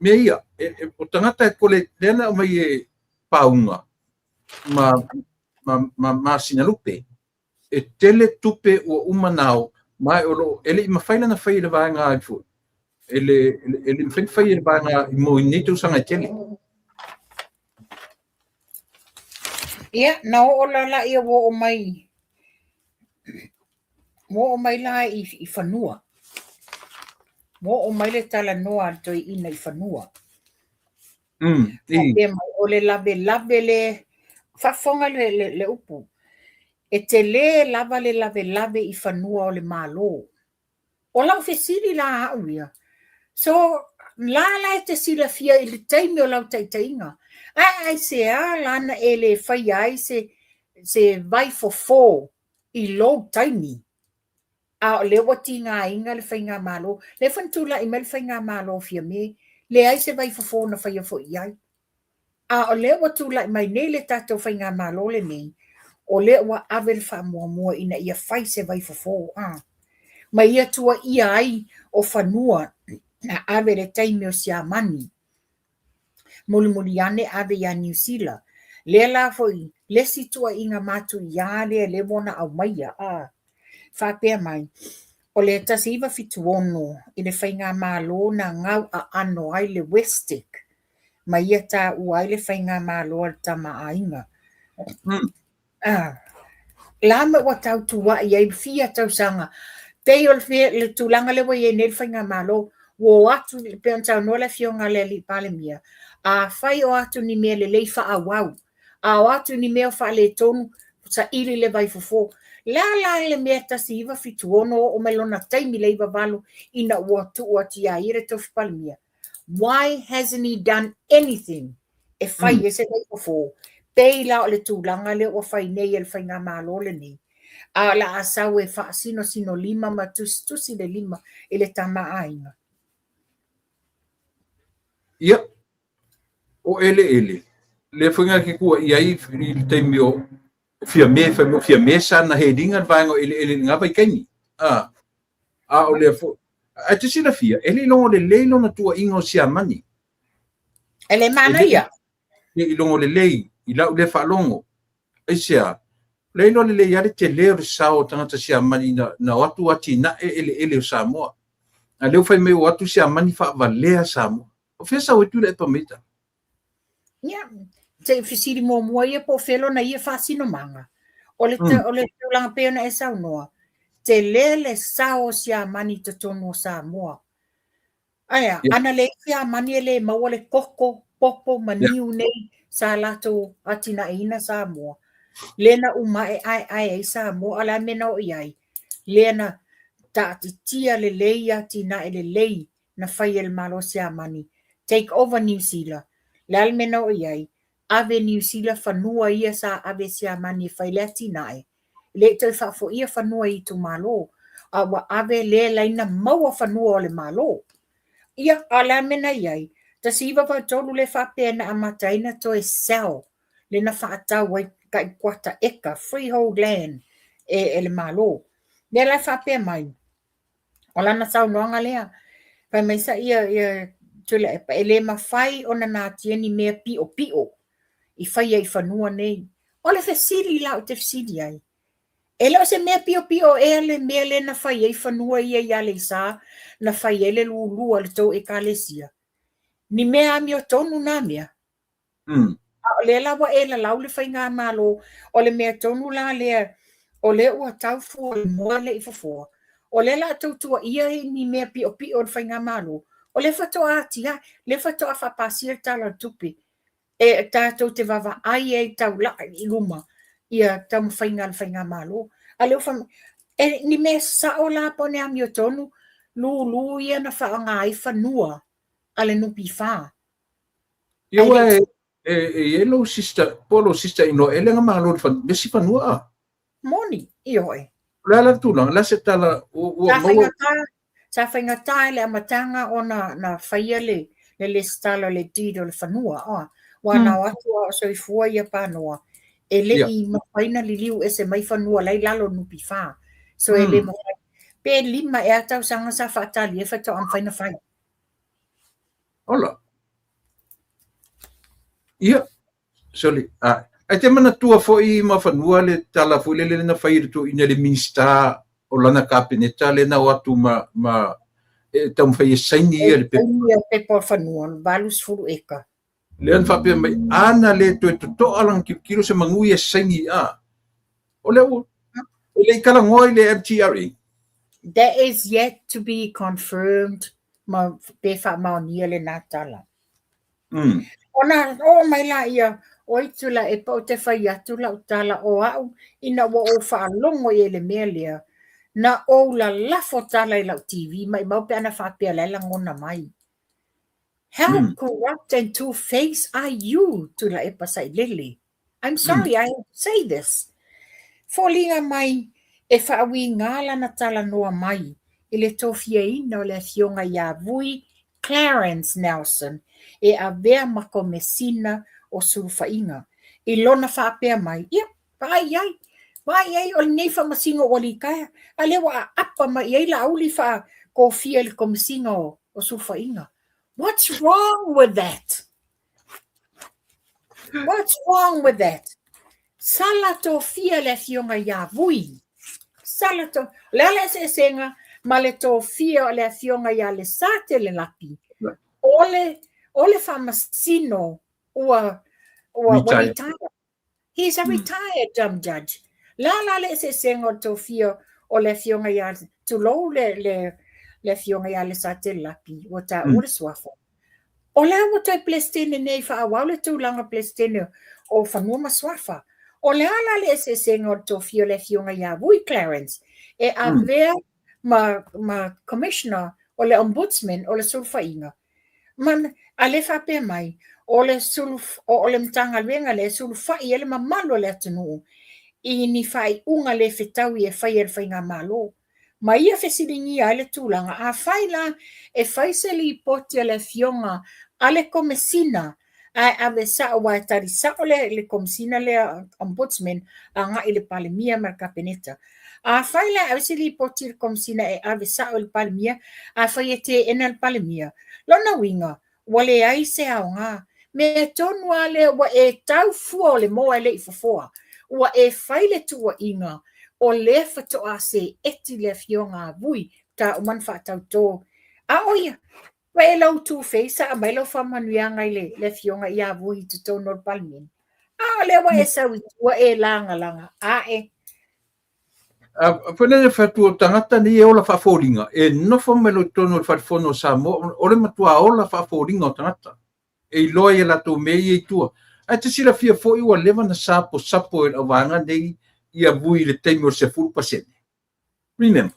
Mea ia, o tagata e collect, lea na aumai e pauga ma, ma, ma masinalupe. E tele tupe ua uma ona ao, ma o lo o, e le i mafai la ona fai e le vaega ai foi. E le, e le mafai ona fai e le vaega mo i nei tausaga e tele. Ia, na oo la laia ua oo mai, ua oo mai la i fanua. Ua oo mai le talanoa a le toeaina i fanua. Faapea mai, o le lavelave le, faafofoga le upu, e tele lava le lavelave i fanua o le Malo. O lau fesili la au ia, so la la e te silafia i le taimi o lau taitaiga, ae aisea la na e le faia ai se vaifofo i lou taimi, a o lea ua tigaina le faigamalo, lea foi na tulai mai le faigamalo o Fiame, leai se vaifofo na faia foi i ai. A o lea ua tulai mai nei le tatou faigamalo lenei, o lea ua ave le faamuamua ina ia fai se vaifofo, a, ma ia tuuaia ai o fanua na ave i le taimi o Siamani, mulimuli ane ave ia Niu Sila. Lea la foi le isi tuuaiga matuia lea lea ua ona aumaia, a, faapea mai, o le 1976 i le faigamalo na gauaano ai le WESTEC, ma ia taua ai le faigamalo a le Tama a Aiga. La ma ua tautua'i ai fia tausaga, pei o le tulaga lea ua i ai nei le faigamalo, ua o atu, e pei ona saunoa le Afioga i le Alii Palemia, afai o atu ni mea lelei faaauau, a o atu ni mea o faaletonu, saili le vaifofo. Le a la le mea 1976 oo mai lona taimi le 98 ina ua tuu atu iā ia le tofi Palemia? Why hasn't he done anything e fai ai se vaifofo? Pei la o le tulaga lea ua fai nei e le faigamalo lenei, a o le a sau e faasinosino lima ma tusitusi le lima i le Tama a Aiga. Ia, o eleele, lea foi na te tuuaia ai i le taimi o Fiame, fai mai o Fiame sa na heliga le vaega o eleele i lena vaitaimi. A, a o lea foi, ae te silafia, e le i logo lelei lona tuuaiga o Siamani. E le manaia. E le i logo lelei i lau lea faalogo. Aisea? Le iloa lelei lava le tele o le sao o tagata Siamani na o atu atinae eleele o Samoa. A lea ua fai mai ua o atu Siamani faavalea Samoa. O fea sau ai Tuilaepa ma ia tala? Ia, se i fesili muamua ia po o fea lona ia faasinomaga. O le, mm. o le tulaga pei ona e saunoa, tele le sao o Siamani i totonu o Samoa. Aea, yeah. Ana leai Siamani e le maua le koko, popo ma yeah. niu nei sa latou atinaeina Samoa. Lea na uma e aeae ai Samoa, a o le a le mea na oo i ai? Lea na taatitia lelei atinae lelei na fai e le Malo o Siamani, take over Niu Sila. Le a le mea na oo i ai? Ave Niu Sila fanua ia sa ave e Siamani e fai le atinae. E le i toe faafoia fanua i itumalo, a ua ave lea laina maua fanua o le Malo. Ia, a o le a le mea na i ai? 1983 lea faapea na amata ai na toe sell le na faatau ai tai kuata eka, freehold land, e le Malo. Lea la e faapea mai, O lana saunoaga lea, fai mai sa ia, ia Tuilaepa, e le mafai ona natia ni mea piʻopiʻo i faia i fanua nei. O le fesili la ou te fesili ai, e le o se mea piʻopiʻo ea le mea lea na fai ai fanua ia i Aleisa, na fai ai le lulua o le tou ekalesia? Ni mea amiotonu na mea? A o lea la ua e lalau le faigamalo, o le mea tonu la lea, o lea ua tau fua i le moa e le i fofoa, o lea la a tou tuuaia i ni mea piʻopiʻo i le faigamalo, o lea faatoa atiae, lea faatoa faapasia le Tala o le Tupe, e tatou te vaavaai ai taulai i luma ia taumafaiga a le faigamalo. A o lea ua fai mai, e ni mea sao la po o ni amiotonu lulu ia na faaaoga ai fanua a le NPF. Ia ua e e i ai lou sister, po o lou sister in law ea lea na malo i le isi fanua a? Moni, ioe. O le a la le tulaga, o le a se tala ua maua? Sa faigata i le amataga ona na faia le lesitala o le deed o le fanua, aua na o atu a o soifua ia Panoa. E le i mafai ona liliu ese mai fanua la e i lalo o le NPF. So e le mafai. Pe 5 ea tausaga sa faatali ai faatoa mafai ona fai. Ola. Ia, sorry. Ah, e te manatua foi Muafanua le tala foi lele na fai e le toeaina le Minisita o lana Kapeneta lea na o atu ma, ma e taumafai e saini ia le pepa. Saini ia pepa o le fanua, 80 eka. Lea na faapea mai, a na le toe totoa lana tilotilo se manu ia saini a. O lea ua, e le i talanoa i le MTRA. That is yet to be confirmed ma pe faamaonia lena tala. Ona oo mai laia, oi Tuilaepa ou te fai atu lau tala o au ina ua ou faalogo i ai i le mea lea, na ou lalafo tala i lau TV maimau pe ana faapea o la e lagona mai. How corrupt and two-faced are you, Tuilaepa Sailele? I'm sorry, I have to say this. Foliga mai e faauiga lana talanoa mai i le tofiaina o le Afioga ia Vui Clarence Nelson e avea ma Komesina o Sulufaiga i lona faapea mai, Ia, vaai i ai, vaai i ai, o lenei faamasino ua litaea, a lea ua aapa mai i ai Laauli faatofia i le Komesina o Sulufaiga. What's wrong with that? What's wrong with that? Sala tofia le afioga ia Vui. Sala to... O le a le eseesega ma le tofia o le afioga ia Lesatele Lapi. O le, o le faamasino ua, ua, ua retire. He is a retired judge. Le a la le eseesega o le tofia o le afioga ia, tulou le, le, le afioga ia Lesatele Lapi, ua taua le suafa. O le a ua toe Peresetene nei faaauau le tulaga Peresetene o Fanua ma Suafa? O le a la le eseesega o le tofia o le Afioga ia Vui Clarence e avea ma, ma Commissioner o le Ombudsman o le Sulufaiga? Ma, a lea faapea mai, o le, sulu, o le Matagaluega lea e sulufai ai le mamalu o le atunuu i ni faaiuga le fetaui e fai e le Faigamalo. Ma ia fesiligia ai le tulaga, afai la e fai se lipoti a le afioga a le Komesina ae ave sao aua e tali sao le, le Komesina lea, Ombudsman, agai i le Palemia ma le Kapeneta. Afai la e ave se lipoti i le Komesina e ave sao i le Palemia, afai e teena le Palemia, lona uiga, ua leai se aoga. Mea tonu lava lea ua e tau fua o le moa e le i fofoa, ua e fai le tuuaiga o lea faatoa seeti le afioga a Vui ta uma ona faatautō. A o ia, ua e lau two face a aumai lau faamanuiaga i le, le afioga ia Vui i totonu o le Palemene. A o lea ua e sau i tua e lagalaga ae. Foi lea fai atu o tagata nei e ola faafoliga, e nofo mai loa i totonu o le Fale Fono o Samoa, o le matua ola faafoliga o tagata. E iloa i a latou mea ia i tua. Ae te silafia foi ua leva ona saposapo e le auvaega nei ia Vui i le taimi o le 10%. Remember?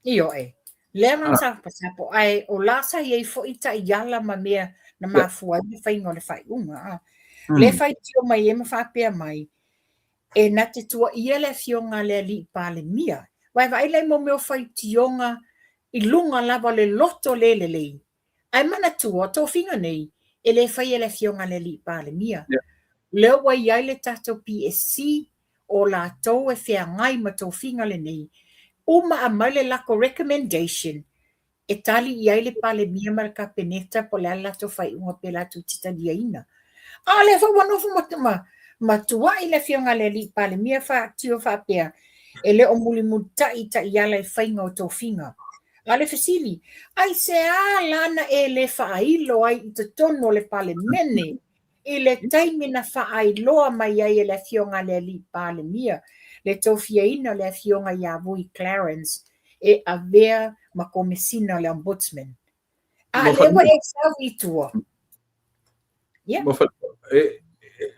Ioe. Leva ona saposapo, ae o la sa i ai foi taiala ma mea na mafua ai le faiga o le faaiuga. Lea faitio mai ai ma faapea mai, E na te tuuaia le afioga a le alii Palemia. Aua e vaai la i mo mea o faitioga i luga lava o le loto le lelei. Ae manatua, o tofiga nei, e le faia e le afioga a le alii Palemia. O lea ua i ai le tatou PSC, o latou e feagai ma tofiga lenei, uma aumai le lako recommendation, e tali i ai le Palemia ma le Kapeneta po o le a le latou faaiuga pe latou te taliaina. A o lea foi ua nofo ma, ma, ma tuuai le afioga a le alii Palemia faatio faapea e le o mulimulitai i taiala i faiga o tofiga. A o le fesili, aisea la na e le faailo ai i totonu o le Palemene i le taimi na faailoa mai ai e le Afioga a le Alii Palemia le tofiaina o le Afioga ia Vui Clarence e avea ma Komesina o le Ombudsman. A lea ua e sau i tua. Ia.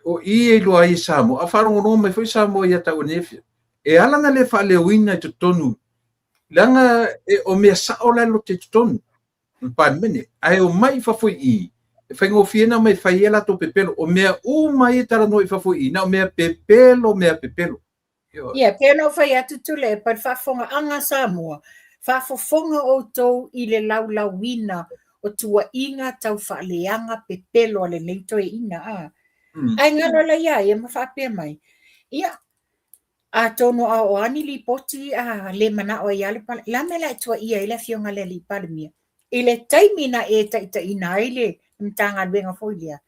O i e iloa ai e Samoa, a faalogologo mai foi Samoa ia te au nei, e ala ona le faaleoina i totonu, leaga o mea sao la e lote i totonu. le Palemene, ae omai i fafo i i, e faigofie ona omai e fai ai a latou pepelo. O mea uma ia e talanoa i fafo i i, na o mea pepelo, mea pepelo. Ia, pei ona ou fai atu Tuilaepa, i le faafofogaaga a Samoa, faafofoga outou i le laulauina o tuuaiga tau faaleaga pepelo a lenei toeaina. A. Ae galo la ia ia ma faapea mai, ia, atonu a o a ni lipoti a le manao ai lava le Palemia, le a mea o le a e tuuaia ai le afioga i le alii Palemia? I le taimi na e taitaiina ai le Matagaluega foi lea,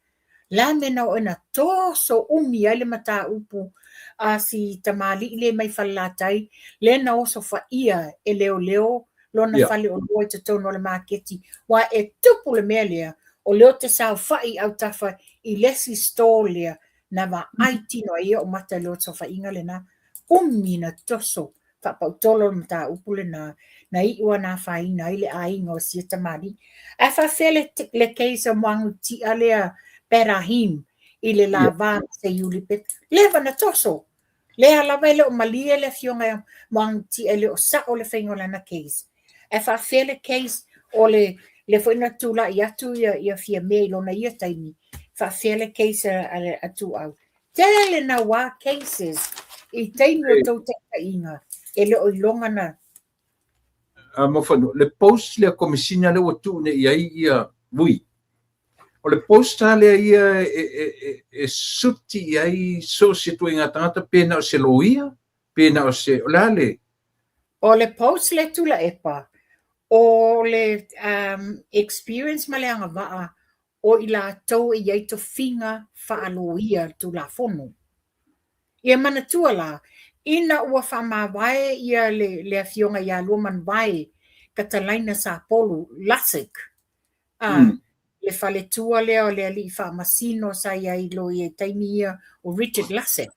le a mea na oo ina toso umi ai le mataupu a si tamalii lea mai Falelatai, lea na osofaia e leoleo lona faleoloa i totonu o le maketi, aua e tupu le mea lea, o lea ou te saofai i autafa i le isi store lea na vaai tino ai ou mata i le osofaiga lena. Umi na toso faapautolo le mataupu lena, na iu lava ina afaina ai le aiga o sia tamalii. Ae faafefea le, le case o Muagututia lea Berahim i le lava ma Seiuli Pepe? Leva na toso. Lea lava e le o malie le afioga ia Muagututia e le o sao le faiga o lana case. Ae faafefea le case o le lea foi na tulai atu ia, ia Fiame i lona ia taimi, faafefea le case a, a, a Tuuau. Tele naua cases i taimi o tou taitaiga e le o iloga na. A Muafanua, le post lea Komesina lea ua tuu nei i ai ia Vui, o le post lava lea ia e, e, e, e suti i ai so o se ituaiga tagata pe na o se loia, pe na o se, o le a le... O le post lea Tuilaepa, o le um, experience ma le agavaa o i latou e i ai tofiga faaloia Tulafono. Ia manatua la, ina ua faamavae ia le, le afioga ia Luamanuvao Katalaina Sapolu Lussick, a, le faletua lea o le alii faamasino sa i ai loia i taimi ia o Richard Lussick.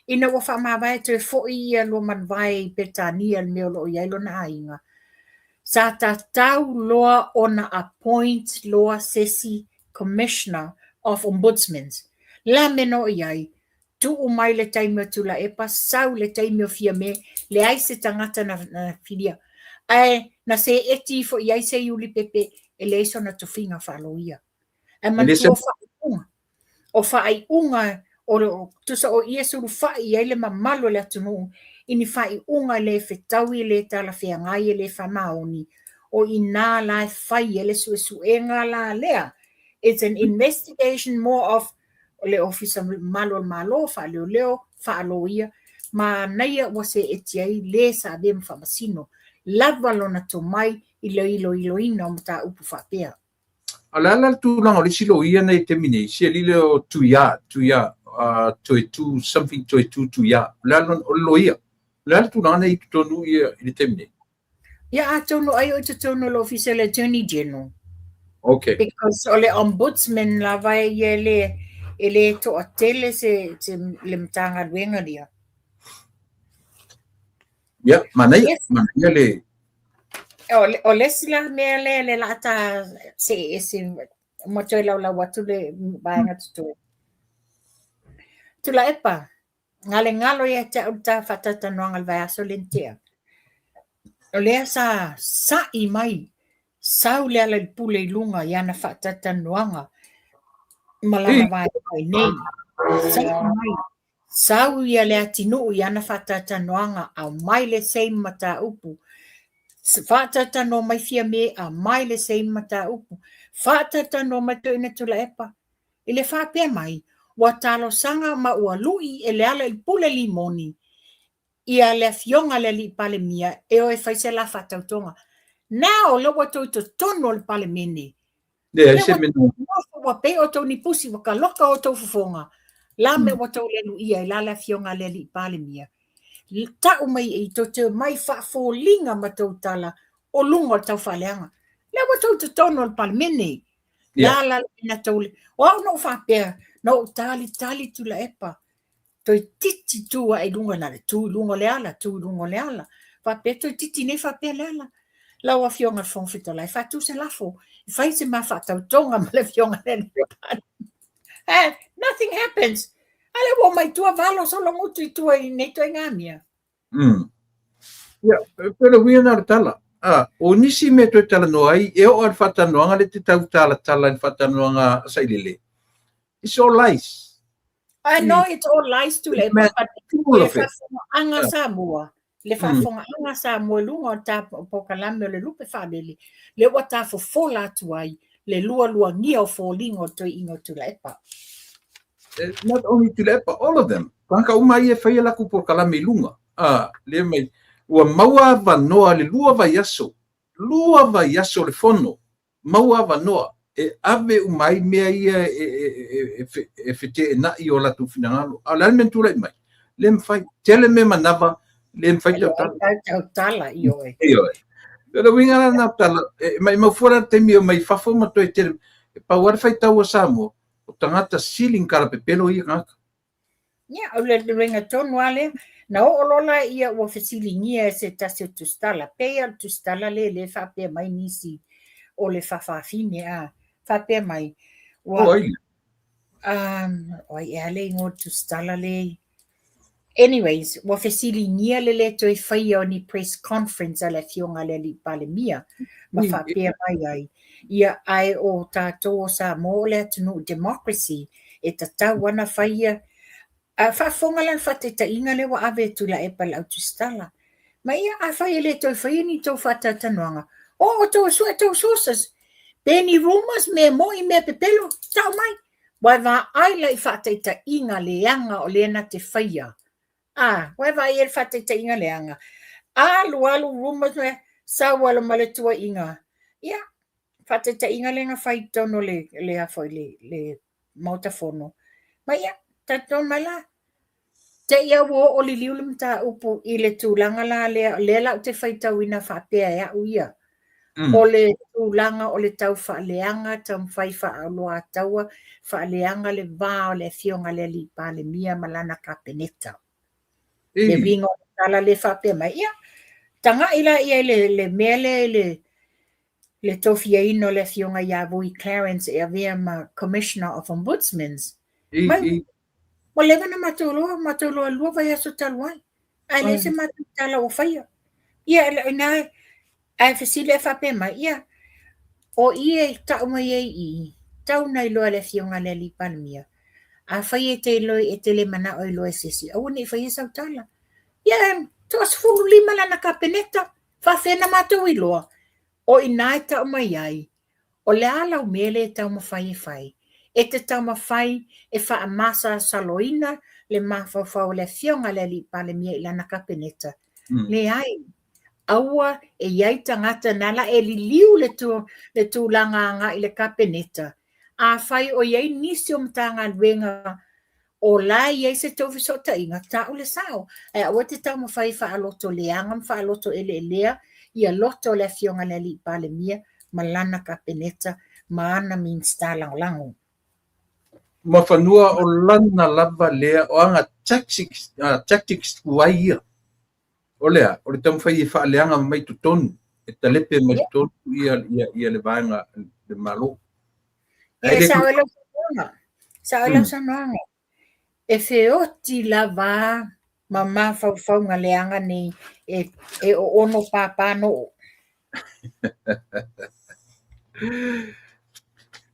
Ina ua faamavae toe foi ia Luamanuvao i Peretania i le mea o lo o i ai lona aiga, sa tatau loa ona appoint loa se isi Commissioner of Ombudsmans. Le a mea na oo i ai? Tuu mai le taimi o Tuilaepa, sau le taimi o Fiame, leai se tagata na, na filia. Ae na seeti ifo i ai Seiuli Pepe e leai sona tofiga faaloia. Ae manatua faaiuga. O faaiuga o tusa o ia sulufai i ai le mamalu o le atunuu i ni faaiuga le fetaui, le talafeagai, e le faamaoni, o i ina la e fai ai le suesuega la lea. It's an investigation more of le Ofisa Malu o le Malo, faaleoleo, faaloia, manaia ua seeti ai le sa avea ma faamasino, lava lona tomai i le iloiloina o mataupu faapea. A o le a la le tulaga o le isi loia nei i le taimi nei, si alii lea o Tuia, Tuia, Toetu, something Toetu Tuia, o le a o le loia. O le a le tulaga nei i totonu ia i le taimi nei? Ia atonu ai o i totonu o le Ofisa o le Attorney General. Okay. Because o le Ombudsman lava e ia e le, e le toatele se, se le Matagaluega lea. Ia, manaia, yes. Manaia le... O, o le isi la mea lea le la ta see ese ma toe laulau atu le vaega totoe. Tuilaepa, Galegalo ia te au le ta faatalatalanoaga i le vaiaso lea na tea. O lea sa sa'i mai, sau Lealailepule i luga i ana faatalatalanoaga ma lana vaega i inei. Sa'i mai, sau ia Leatinuu i ana faatalatalanoaga, aumai le same mataupu. Faatalatalanoa mai Fiame, aumai le same mataupu. Faatalatalanoa mai Toeaina Tuilaepa, I le faapea mai, ua talosaga ma ua lui e Lealailepule Limoni ia le afioga i le Alii Palemia e o e fai se la faatautoga. Now, lea ua outou i totonu o le Palemene, Leai se mea na. Ua pei outou ni pusi, ua kaloka outou fofoga, la mea ua outou le luia ai la le afioga i le Alii Palemia. Tau mai i tou te omai faafoliga ma tou tala o luga o le taufaaleaga. Lea ua outou i totonu o le Palemene. La la na tou le. O au na ou faapea, na ou talitali Tuilaepa, toeitiiti tu ae i luga na le tu i luga o Leala, tu i luga o Leala. Faapea toeitiiti nei faapea Leala. Lau Afioga i le Fofoga Fetalai, faatu se lafo, e fai se ma faatautoga ma le Afioga i le Eh, nothing happens. A lea ua omai tua valo sologutu i tua i nei ituaiga mea. Ia, e pei o le uiga lena o le tala. A, o nisi mea e toe talanoa ai, e oo lava i le faatalanoaga lea e te tau talatala i le faatalanoaga a Sailele. It's all lies. I know it's all lies Tuilaepa, but le faafofogaaga Samoa, le faafofogaaga Samoa i luga o le ta polokalame o le lupe faalele, lea ua ta fofola atu ai le lualuagia o foliga o le toeaina o Tuilaepa. Not only Tuilaepa, all of them. Tagata uma ia e fai a latou polokalame i luga, lea mai, ua maua avanoa le 2 vaiaso, 2 vaiaso le fono, maua avanoa e ave uma ai mea ia e feteenai o latou finagalo. A o le a le mea na tulai mai? Le mafai. Tele mea manava, le mafai tautala. Tautala, ioe. Ioe. O le uiga la lena o tala, e maimau fua la le taimi e omai fafo ma toe tele, e pau lava le faitau a Samoa, o tagata sili ona talapepelo ia tagata. Ia, o le uiga tonu lava lea. Na oo loa la ia ua fesiligia e se tasi o tusitala, pei lava o le tusitala lea lea e faapea mai nisi o le faafafine, a, faapea mai, ua, O ai lea? O ai ea le igoa o le tusitala lea? Anyways, ua fesiligia le lē toe faia o ni press conference a le Afioga i le Alii Palemia ma faapea mai ai, ia, ae o tatou o Samoa o le atunuu democracy, e tatau lava ona faia. A faafofoga la i le faataitaiga lea ua ave e Tuilaepa i le au tusitala. Ma ia, afai e le toe faia ni tou faatalatalanoaga, o outou e sue tou sources, pe ni rumours, mea moi, mea pepelo, tau mai. Ua e vaai la i faataitaiga leaga o lea na te faia. A, ua e vaai i le faataitaiga leaga. Alu alu rumours mea, sau alo ma le tuuaiga. Ia, faataitaiga lea na fai i totonu o le, le, a foi, le, le Maota Fono. Ma ia, talitonu mai la, te i a ua oo liliu le mataupu i le tulaga la lea, lea la ou te faitauina faapea e au ia, o le tulaga o le tau faaleaga, taumafai faaoloataua, faaleaga le va o le Afioga i le Alii Palemia ma lana Kapeneta. Le uiga o le tala lea faapea mai, ia, tagai la i ai le, le mea lea i le, le tofiaina o le Afioga ia Vui Clarence e avea ma Commissioner of Ombudsmans. Mai, ua leva ona matou iloa, matou iloa i le 2 vaiaso talu ai, ae leai se matou tala ua faia. Ia, ina, ae fesili ae faapea mai, ia, o i e tau mai ai i i, tau na iloa e le Afioga i le Alii Palemia, afai e te iloa, e te le manao e iloa e se isi, aua ne i faia sau tala. Ia, e toa 15 lana Kapeneta, faafefea na matou iloa, o i ina e tau mai ai, O le a lau mea lea e taumafai e fai? E te taumafai e faamasalosaloina le mafaufau o le Afioga i le Alii Palemia i lana Kapeneta? Leai. Aua e i ai tagata na la e liliu le, tu, le tulaga agai i le Kapeneta. Afai o i ai nisi o Matagaluega o la e i ai se tou fesootaiga, tau le sao, ae aua e te taumafai e faaloto leaga ma faaloto eleelea ia loto o le Afioga i le Alii Palemia ma lana Kapeneta ma ana Minisita Lagolago. Muafanua o lana lava lea o ana tactics, tactics tuai ia. O le a? O le taumafai e faaleaga mai totonu, e talepe mai totonu ia, ia, ia le vaega le Malo. E sao ai lau saunoaga, sao ai lau saunoaga. E feoti lava ma mafaufauga leaga nei e, e oono pāpā noo.